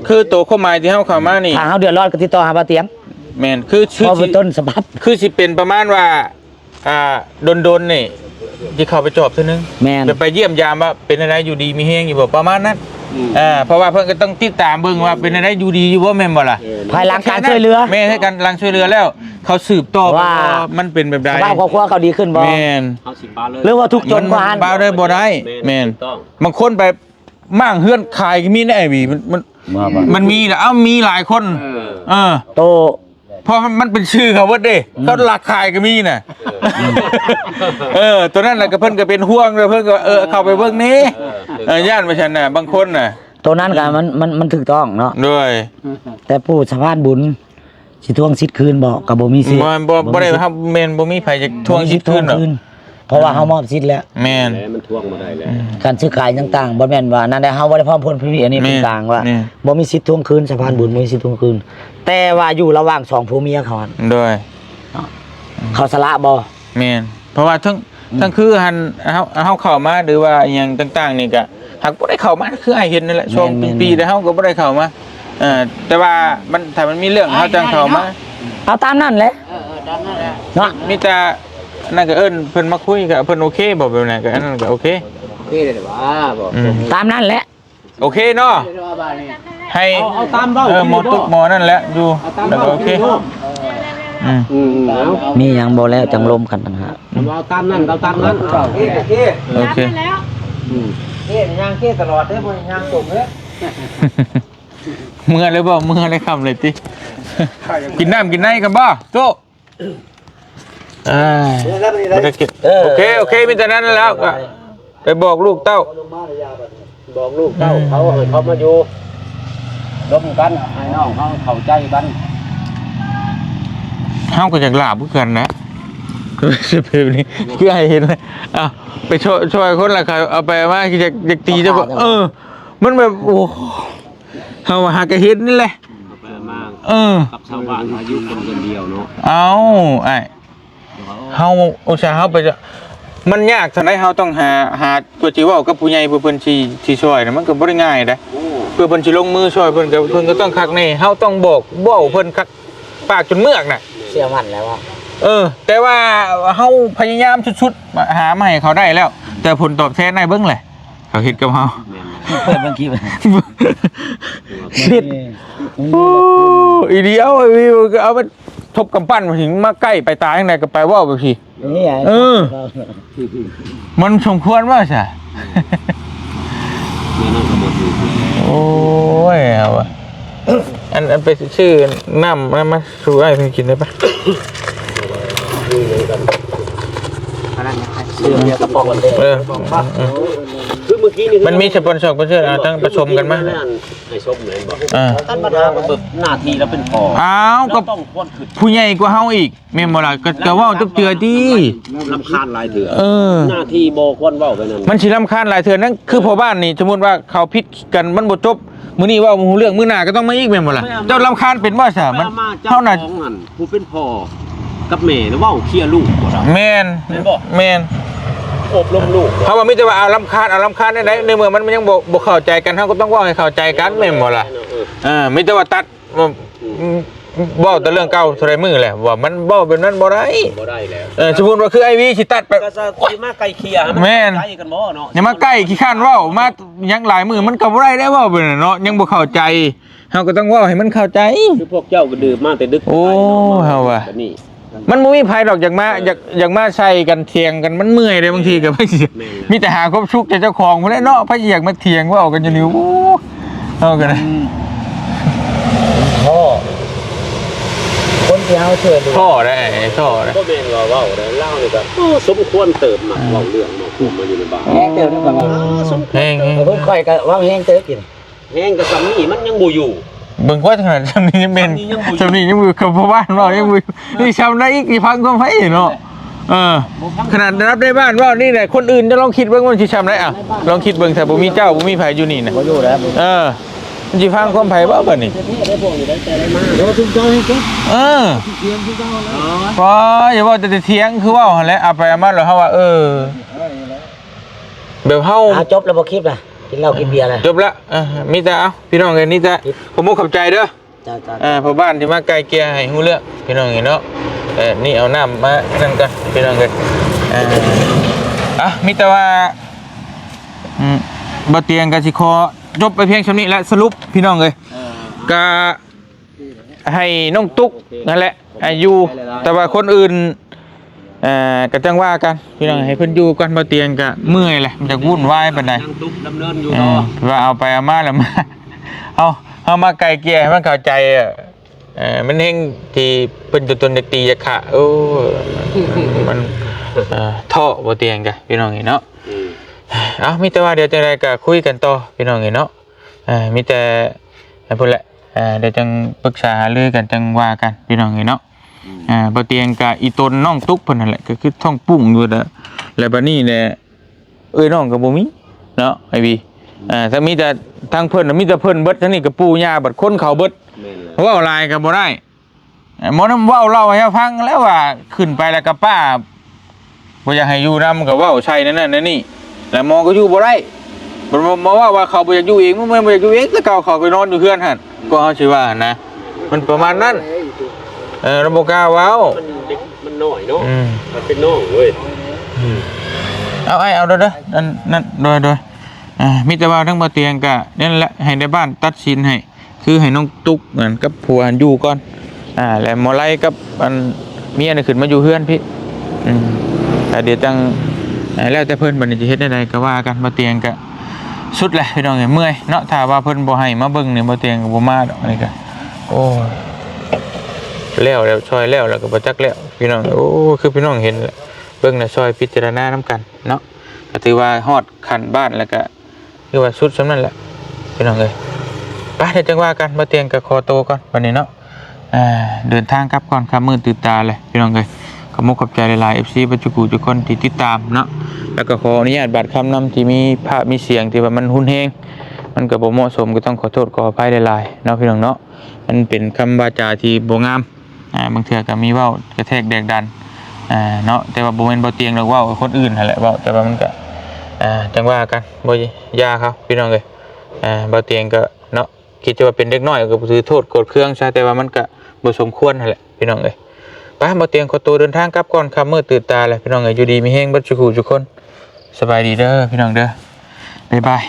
ຄືໂຕຄວາມໝາຍທີ່ເຮົາເຂົ້າມານີ້ ຖ້າເຮົາເດືອດຮ້ອນກໍຕິດຕໍ່ຫາບ່າວຕຽງ. ແມ່ນ ຄື ຄື ເພາະວ່າຕົ້ນສະບັບ ຄືຊິເປັນປະມານວ່າ ອ່າ ດົນໆນີ້ ທີ່ເຂົ້າໄປຈອບເທື່ອໜຶ່ງ ແມ່ນ ແບບໄປຢ້ຽມຢາມວ່າເປັນຈັ່ງໃດ ຢູ່ດີມີແຮງຢູ່ບໍ່ ປະມານນັ້ນ ອືມ ອ່າ ເພາະວ່າເພິ່ນກໍຕ້ອງຕິດຕາມເບິ່ງວ່າເປັນຈັ່ງໃດ ຢູ່ດີຢູ່ບໍ່ ແມ່ນບໍ່ລະ ເອີ ພາຍຫຼັງການຊ່ວຍເຫຼືອ ແມ່ນ ໃຫ້ການຫຼັງຊ່ວຍເຫຼືອແລ້ວ ເຂົາສືບຕໍ່ ວ່າ ວ່າມັນເປັນແບບໃດ ສະພາບຄອບຄົວເຂົາດີຂຶ້ນບໍ່ ແມ່ນ ເຮົາຊິປະເລີຍ ຫຼືວ່າທຸກຈົນກວ່າຫັ້ນ ປະເລີຍບໍ່ໄດ້ ແມ່ນ ແມ່ນ ຖືກຕ້ອງ ບາງຄົນໄປມ້າງເຮືອນຂາຍກໍມີໃນໄອວີ ມັນ ມັນ ວ່າ ມັນມີແຫຼະ ເອົ້າ ມີຫຼາຍຄົນ ເອີ ເອີ ໂຕ ເພາະມັນ ມັນເປັນຊື່ເຂົາເບິດເດ້ ອືມ ເຂົາລັກຂາຍກໍມີນະ ເອີ ເອີ ໂຕນັ້ນແຫຼະ ກໍເພິ່ນກໍເປັນຫ່ວງ ແລ້ວເພິ່ນກໍ ເອີ ເອີ ເຂົ້າໄປເບິ່ງແດ່ ເອີ ເອີ ຢ້ານວ່າຊັ້ນນະ ບາງຄົນນະ ໂຕນັ້ນກໍມັນ ມັນ ມັນຖືກຕ້ອງເນາະ ໂດຍ ແຕ່ຜູ້ສະພານບຸນຊິທວງສິດຄືນບໍ່ ກໍບໍ່ມີສິດ ບໍ່ ບໍ່ ບໍ່ໄດ້ ບໍ່ມີສິດ ເຮົາແມ່ນບໍ່ມີໃຜຈະທວງສິດຄືນດອກ ເພາະວ່າເຮົາມອບສິດແລ້ວ ແມ່ນ ແລ້ວມັນທວງບໍ່ໄດ້ແລ້ວ ອືມ ການຊື້ຂາຍຕ່າງໆ ບໍ່ແມ່ນວ່ານັ້ນແຫຼະ ເຮົາບໍ່ໄດ້ພ້ອມພົນພິເວດ ອັນນີ້ເປັນກາງວ່າ ແມ່ນ ບໍ່ມີສິດທວງຄືນ ສະພານບຸນບໍ່ມີສິດທວງຄືນ ແຕ່ວ່າຢູ່ລະຫວ່າງສອງຜົວເມຍເຂົາຫັ້ນ ໂດຍ ເນາະ ເຂົາສະຫຼະບໍ່ ແມ່ນ ເພາະວ່າທັງ ອືມ ທັງຄືຫັ້ນ ເຮົາ ເຮົາເຂົ້າມາ ຫຼືວ່າອີ່ຫຍັງຕ່າງໆນີ້ກະ ຫາກບໍ່ໄດ້ເຂົ້າມາ ຄືອ້າຍເຫັນນັ້ນແຫຼະ ແມ່ນ ສອງ ແມ່ນ ປີແລ້ວ ເຮົາກໍບໍ່ໄດ້ເຂົ້າມາ ເອີ ແຕ່ວ່າມັນ ຖ້າມັນມີເລື່ອງ ເຮົາຈັ່ງເຂົ້າມາ ເອົາຕາມນັ້ນແຫຼະ ເອີ ເອີ ຕາມນັ້ນແຫຼະ ເນາະ ມີແຕ່ ອັນນັ້ນກໍເອີ້ນເພິ່ນມາຄຸຍ ກໍເພິ່ນໂອເຄບໍ່ ແບບນັ້ນ ກໍອັນນັ້ນກໍໂອເຄ ໂອເຄເລີຍວ່າ ອືມ ຕາມນັ້ນແຫຼະ ໂອເຄເນາະ ໃຫ້ ເອົາ ເອົາຕາມເວົ້າ ເອີ ໝໍຕຸກໝໍນັ້ນແຫຼະ ຢູ່ ເອົາຕາມ ແລ້ວກໍ ເວົ້າ ໂອເຄ ອືມ ອືມ ເອົາ ມີຫຍັງບໍ່ແລ້ວຈັ່ງລົມກັນຕ່າງຫາກ ເອົາຕາມນັ້ນ ເອົາຕາມນັ້ນ ໂອເຄ ໂອເຄ ອືມ ເຮັດຫຍັງເຄຕະຫຼອດເດ້ ບໍ່ຫຍັງຕົກເດ້ ເມື່ອແລ້ວບໍ່ ເມື່ອແລ້ວຄ່ຳເລີຍຕິ ກິນນ້ຳກິນໃນກັນບໍ່ ໂຕ ເອີຍ ບໍ່ໄດ້ກິນ ເອີ ໂອເຄ ໂອເຄ ມີແຕ່ນັ້ນແລ້ວ ກໍໄປບອກລູກເຕົ້າ ບອກລູກເຕົ້າ ອືມ ເຂົາ ໃຫ້ເຂົາມາຢູ່ ລົມກັນ ໃຫ້ນ້ອງເຮົາເຂົ້າໃຈກັນ ເຮົາກໍຢາກລາບຄືກັນນະ ຄືໃຫ້ເຫັນ ເອົ້າ ໄປຊ່ອຍ ຊ່ອຍຄົນລະ ເຂົາເອົາໄປເອົາມາ ຢາກ ຢາກຕີເຈົ້າ ເອີ ມັນແບບ ໂອ້ ເຮົາຫາກໍເຫັນນີ້ແຫຼະ ເອົາໄປເອົາມາ ເອີ ກັບຊາວບ້ານເຮົາຢູ່ຄົນດຽວເນາະ ເອົ້າ ອ້າຍ ເຮົາ ອຸດສ່າເຮົາໄປ ມັນຍາກສ່ຳໃດ ເຮົາຕ້ອງຫາ ຫາ ເພື່ອຊິເວົ້າກັບຜູ້ໃຫຍ່ ເພື່ອເພິ່ນຊິ ຊິຊ່ອຍນະ ມັນກໍບໍ່ໄດ້ງ່າຍເດ້ ໂອ້ ເພື່ອເພິ່ນຊິລົງມືຊ່ອຍ ເພິ່ນກໍ ເພິ່ນກໍຕ້ອງຄັກແນ່ ເຮົາຕ້ອງບອກ ເວົ້າເພິ່ນຄັກ ປາກຈົນເມືອກນະ ເຊື່ອໝັ້ນແລ້ວວ່າ ເອີ ແຕ່ວ່າເຮົາພະຍາຍາມສຸດໆ ຫາມາໃຫ້ເຂົາໄດ້ແລ້ວ ແຕ່ຜົນຕອບແທນໃຫ້ເບິ່ງແຫຼະ ເຂົາເຮັດກັບເຮົາ ແມ່ນ ເປີດເບິ່ງຄລິບ ເຮັດ ໂອ້ ອີດີ ເອົາ ເອົາ ເອົາໄປທົບກຳປັ້ນ ມາໃກ້ໄປຕາຍຈັ່ງໃດກໍໄປເວົ້າແບບຊີ້ ນີ້ ເອີ ມັນສົມຄວນບໍ່ຊະ ແມ່ນ ໂອ້ຍ ເອົາວ່າ ອັນ ອັນໄປຊື້ນ້ຳ ນ້ຳມາສູ່ອ້າຍເພິ່ນກິນໄດ້ປະ? ອັນນັ້ນ ເລື່ອງເດຍວກັບປອງເດ້ ເອີ ຄືມື້ກີ້ນີ້ ມັນມີສະປອນເຊີ ສະປອນເຊີ ອ່າ ທັງປະສົມກັນມາ ໃຫ້ສົມແມ່ນບໍ່? ອ່າ ທ່ານປະທານ ແບບໜ້າທີ່ລາວເປັນພໍ່ ອ້າວ ກໍ ຕ້ອງຄວນຄິດ ຜູ້ໃຫຍ່ກວ່າເຮົາອີກ ແມ່ນບໍ່ລະ? ກໍ ກໍເວົ້າຈັກເທື່ອຕິ ລຳຄານຫຼາຍເທື່ອ ເອີ ໜ້າທີ່ບໍ່ຄວນເວົ້າໄປນັ້ນ ມັນຊິລຳຄານຫຼາຍເທື່ອ. ນັ້ນຄືພໍ່ບ້ານນີ້ ສົມມຸດວ່າເຂົາຜິດກັນ ມັນບໍ່ຈົບ ມື້ນີ້ເວົ້າບໍ່ຮູ້ເລື່ອງ ມື້ໜ້າກໍຕ້ອງມາອີກ ແມ່ນບໍ່ລະ? ເຈົ້າລຳຄານເປັນບໍ່ຊະ? ມັນ ເຮົານະ ຜູ້ເປັນພໍ່ກັບແມ່ນະ ເວົ້າເຄລຍລູກບໍ່ໄດ້ ແມ່ນ ແມ່ນບໍ່? ແມ່ນ ອົບຮົມລູກ ເຮົາວ່າມີແຕ່ວ່າ ເອົາລຳຄານ ເອົາລຳຄານໄດ້ໃດ ໃນເມື່ອມັນ ມັນຍັງບໍ່ ບໍ່ເຂົ້າໃຈກັນ ເຮົາກໍຕ້ອງເວົ້າໃຫ້ເຂົ້າໃຈກັນ ແມ່ນບໍ່ລະ? ເອີ ເອີ ເອີ ມີແຕ່ວ່າຕັດ ອືມ ເວົ້າແຕ່ເລື່ອງເກົ່າເທົ່າໃດມື້ແຫຼະ ວ່າມັນເວົ້າແບບນັ້ນບໍ່ໄດ້ ບໍ່ໄດ້ແລ້ວ ເອີ ສົມມຸດວ່າຄືອ້າຍວີຊິຕັດໄປ ກໍຈະ ຊິມາໄກ່ເກ່ຍໃຫ້ມັນ ແມ່ນ ເຂົ້າໃຈກັນບໍ່ເນາະ? ຢ່າມາໄກ່ຂີ້ຄ້ານເວົ້າ ມາຫຍັງຫຼາຍມື້ ມັນກໍບໍ່ໄດ້ແລ້ວ ເວົ້າແບບນັ້ນເນາະ ຍັງບໍ່ເຂົ້າໃຈ ເຮົາກໍຕ້ອງເວົ້າໃຫ້ມັນເຂົ້າໃຈ ຄືພວກເຈົ້າກໍດື່ມມາແຕ່ດຶກ ໂອ້ ເຮົາວ່າ ມັນບໍ່ມີໃຜດອກຢາກມາ ເອີ ຢາກ ຢາກມາໃສ່ກັນ ຖຽງກັນ ມັນເມື່ອຍເດ້ ບາງທີກໍ ແມ່ນແຫຼະ ມີແຕ່ຫາຄວາມສຸກແຕ່ເຈົ້າຂອງພຸ້ນແຫຼະເນາະ ໃຜຊິຢາກມາຖຽງເວົ້າກັນຢູ່ນີ້ ໂອ້ ເຮົາກໍໄດ້ ພໍ້ ຄົນທີ່ເຮົາຊ່ວຍເຫຼືອ ພໍ້ໄດ້ ພໍ້ໄດ້ ບໍ່ແມ່ນວ່າເວົ້າໄດ້ ລາວນີ້ກໍ ເອີ ສົມຄວນເຕີບ ມັກເວົ້າເລື່ອງເນາະ ພວກມາຢູ່ໃນບ້ານ ແຮງເຕີບນະ ຂ້ອຍວ່າ ເອີ ສົມຄວນເຕີບ ແຮງ ເອີ ຂ້ອຍກໍເວົ້າແຮງເຕີບກິນ ແຮງກໍສ່ຳນີ້ມັນຍັງບໍ່ຢູ່ ເບິ່ງກວ່າຂະໜາດສ່ຳນີ້ຍັງແມ່ນ ສ່ຳນີ້ຍັງບໍ່ຢູ່ ສ່ຳນີ້ຍັງບໍ່ຢູ່ ກັບພໍ່ບ້ານເວົ້າຍັງບໍ່ຢູ່ ນີ້ສ່ຳໃດອີກ ຊິຟັງຄວາມໃຜເນາະ ເອີ ຂະໜາດລະດັບໃນບ້ານເວົ້ານີ້ແຫຼະ ຄົນອື່ນເຈົ້າລອງຄິດເບິ່ງວ່າມັນຊິສ່ຳໃດ ເອົ້າ ລອງຄິດເບິ່ງ ຖ້າບໍ່ມີເຈົ້າ ບໍ່ມີໃຜຢູ່ນີ້ນະ ບໍ່ຢູ່ແລ້ວ ເອີ ມັນຊິຟັງຄວາມໃຜເວົ້າບາດນີ້ ແຕ່ວ່າຊຸມເຈົ້າແຮງເກັ່ງ ເອີ ຊິຖຽງຄືເກົ່າແລ້ວ ອໍ ຢ່າເວົ້າແຕ່ຖຽງ ຄືເວົ້າຫັ້ນແຫຼະ ເອົາໄປເອົາມາແລ້ວເຮົາວ່າ ເອີ ແບບເຮົາ ອ່າ ຈົບແລ້ວບໍ່ຄລິບນະ ກິນເຫຼົ້າກິນເບຍແລ້ວ ຈົບລະ ເອີ ມີແຕ່ ເອົ້າ ພີ່ນ້ອງເອີຍ ມີແຕ່ ຂໍຂອບອົກຂອບໃຈເດີ ເຈົ້າ ເຈົ້າ ອ່າ ພໍ່ບ້ານທີ່ມາໄກ່ເກ່ຍໃຫ້ຮູ້ເລື່ອງ ພີ່ນ້ອງເອີຍເນາະ ເອີ ນີ້ເອົານ້ຳມານັ້ນກ່ອນ ພີ່ນ້ອງເອີຍ ອ່າ ອ່ະ ມີແຕ່ວ່າ ອືມ ບໍ່ຕຽງກໍຊິຂໍຈົບໄປພຽງສ່ຳນີ້ແຫຼະ ສະຫຼຸບ ພີ່ນ້ອງເອີຍ ເອີ ກະ ໃຫ້ນ້ອງຕຸກນັ້ນແຫຼະ ໃຫ້ຢູ່ ແຕ່ວ່າຄົນອື່ນ ເອີ ກໍຈັ່ງວ່າກັນ ພີ່ນ້ອງ ໃຫ້ເພິ່ນຢູ່ກ່ອນ ບໍ່ຕຽງກໍເມື່ອຍແຫຼະ ມັນຈະວຸ່ນວາຍປານໃດ ນາງຕຸກດຳເນີນຢູ່ ເອີ ເນາະ ວ່າເອົາໄປເອົາມາແລ້ວ ມາ ເຮົາ ເຮົາມາໄກ່ເກ່ຍໃຫ້ມັນເຂົ້າໃຈ ເອີ ມັນແຮງທີ່ເພິ່ນຕົວຕົນຢາກຕີຢາກຂ້າ ໂອ້ ມັນ ເອີ ທໍ້ ບໍ່ຕຽງກະ ພີ່ນ້ອງເອີຍເນາະ ອືມ ເອົ້າ ມີແຕ່ວ່າດຽວຈັ່ງໃດກໍຄຸຍກັນຕໍ່ ພີ່ນ້ອງເອີຍເນາະ ເອີ ມີແຕ່ ພຸ້ນແຫຼະ ເອີ ດຽວຈັ່ງປຶກສາຫາລືກັນ ຈັ່ງວ່າກັນ ພີ່ນ້ອງເອີຍເນາະ ອືມ ເອີ ບໍ່ຕຽງກະອີຕົນນ້ອງຕຸກເພິ່ນຫັ້ນແຫຼະ ກໍຄືທ້ອງປຸ້ງຢູ່ ແລ້ວ ແລ້ວບາດນີ້ແຫຼະ ເອື້ອຍນ້ອງກໍບໍ່ມີເນາະ ອ້າຍວີ ເອີ ຖ້າມີແຕ່ທາງເພິ່ນ ມີແຕ່ເພິ່ນເບິດ ທາງນີ້ກໍປູ່ຍ່າເບິດ ຄົນເຂົາເບິດ ແມ່ນແລ້ວ ເວົ້າຫຼາຍກໍບໍ່ໄດ້ ໝໍນຳເວົ້າເລົ່າໃຫ້ເຮົາຟັງແລ້ວວ່າ ຂຶ້ນໄປແລ້ວກໍປ້າບໍ່ຢາກໃຫ້ຢູ່ນຳ ກໍເວົ້າໃສ່ນັ້ນນັ້ນນີ້ ແລ້ວໝໍກໍຢູ່ບໍ່ໄດ້ ມາ ມາເວົ້າວ່າເຂົາບໍ່ຢາກຢູ່ເອງ ມັນບໍ່ແມ່ນບໍ່ຢາກຢູ່ເອງ ແຕ່ເກົ່າເຂົາກໍນອນຢູ່ເຮືອນຫັ້ນ ກໍເຮົາຊິວ່າຫັ້ນນະ ມັນປະມານນັ້ນ ເອີ ລາວບໍ່ກ້າເວົ້າ ມັນເດັກມັນນ້ອຍເນາະ ອືມ ມັນເປັນນ້ອງເວີຍ ອືມ ເອົາອ້າຍເອົາເດີ ເດີ ອັນນັ້ນ ໂດຍ ໂດຍ ອ່າ ມີແຕ່ວ່າທາງບໍ່ຕຽງກະນັ້ນແຫຼະ ໃຫ້ນາຍບ້ານຕັດສິນໃຫ້ ຄືໃຫ້ນ້ອງຕຸກນັ້ນກັບຜົວຫັ້ນຢູ່ກ່ອນ ອ່າ ແລະໝໍໄລກັບອັນເມຍນີ້ຂຶ້ນມາຢູ່ເຮືອນພີ້ ອືມ ແລ້ວດຽວຈັ່ງ ອ່າ ແລ້ວແຕ່ເພິ່ນ ບັດນີ້ຈະເຮັດແນວໃດກໍວ່າກັນ ບໍ່ຕຽງກະສຸດແຫຼະພີ່ນ້ອງເອີຍ ເມື່ອຍເນາະ ຖ້າວ່າເພິ່ນບໍ່ໃຫ້ມາເບິ່ງນີ້ ບໍ່ຕຽງກໍບໍ່ມາດອກ ອັນນີ້ກະ ໂອ້ຍ ແລ້ວ ແລ້ວ ຊ່ອຍແລ້ວ ແລ້ວກໍບໍ່ຈັກແລ້ວ ພີ່ນ້ອງ ໂອ້ ຄືພີ່ນ້ອງເຫັນ ເບິ່ງແລ້ວຊ່ອຍພິຈາລະນານຳກັນເນາະ ກໍຖືວ່າຮອດຂັ້ນບ້ານແລ້ວກໍ ຄືວ່າສຸດສ່ຳນັ້ນແຫຼະພີ່ນ້ອງເອີຍ ໄປ ດຽວຈັ່ງວ່າກັນ ບໍ່ຕຽງກໍຂໍໂຕກ່ອນບັດນີ້ເນາະ ອ່າ ເດີນທາງກັບກ່ອນ ຄ່ຳມືດຕື່ນຕາແຫຼະພີ່ນ້ອງເອີຍ ຂອບມຸກຂອບໃຈຫຼາຍໆ ເອັຟຊີ ເບິດທຸກຜູ້ທຸກຄົນທີ່ຕິດຕາມເນາະ ແລ້ວກໍຂໍອະນຸຍາດບາດຄຳນຳ ທີ່ມີພາບມີສຽງທີ່ວ່າມັນຮຸນແຮງ ມັນກໍບໍ່ເໝາະສົມ ກໍຕ້ອງຂໍໂທດຂໍອະໄພຫຼາຍໆເນາະ ພີ່ນ້ອງເນາະ ມັນເປັນຄຳວາຈາທີ່ບໍ່ງາມ ອ່າ ບາງເທື່ອກໍມີເວົ້າກະແທກແດກດັນ ອ່າ ເນາະ ແຕ່ວ່າບໍ່ແມ່ນບໍ່ຕຽງດອກ ເວົ້າກັບຄົນອື່ນຫັ້ນແຫຼະ ເວົ້າ ແຕ່ວ່າມັນກະ ອ່າ ຈັ່ງວ່າກັນ ບໍ່ຢ່າເຂົາ ພີ່ນ້ອງເອີຍ ອ່າ ບໍ່ຕຽງກໍເນາະ ຄິດແຕ່ວ່າເປັນເດັກນ້ອຍກໍຖືໂທດໂກດເຄືອງຊະ ແຕ່ວ່າມັນກະບໍ່ສົມຄວນຫັ້ນແຫຼະ ພີ່ນ້ອງເອີຍ ໄປ ບໍ່ຕຽງຂໍໂຕເດີນທາງກັບກ່ອນ ຄ່ຳມືດຕື່ນຕາແຫຼະ ພີ່ນ້ອງເອີຍ ຢູ່ດີມີແຮງເບິດສູ່ຜູ້ສູ່ຄົນ ສະບາຍດີເດີ ພີ່ນ້ອງເດີ ບາຍບາຍ.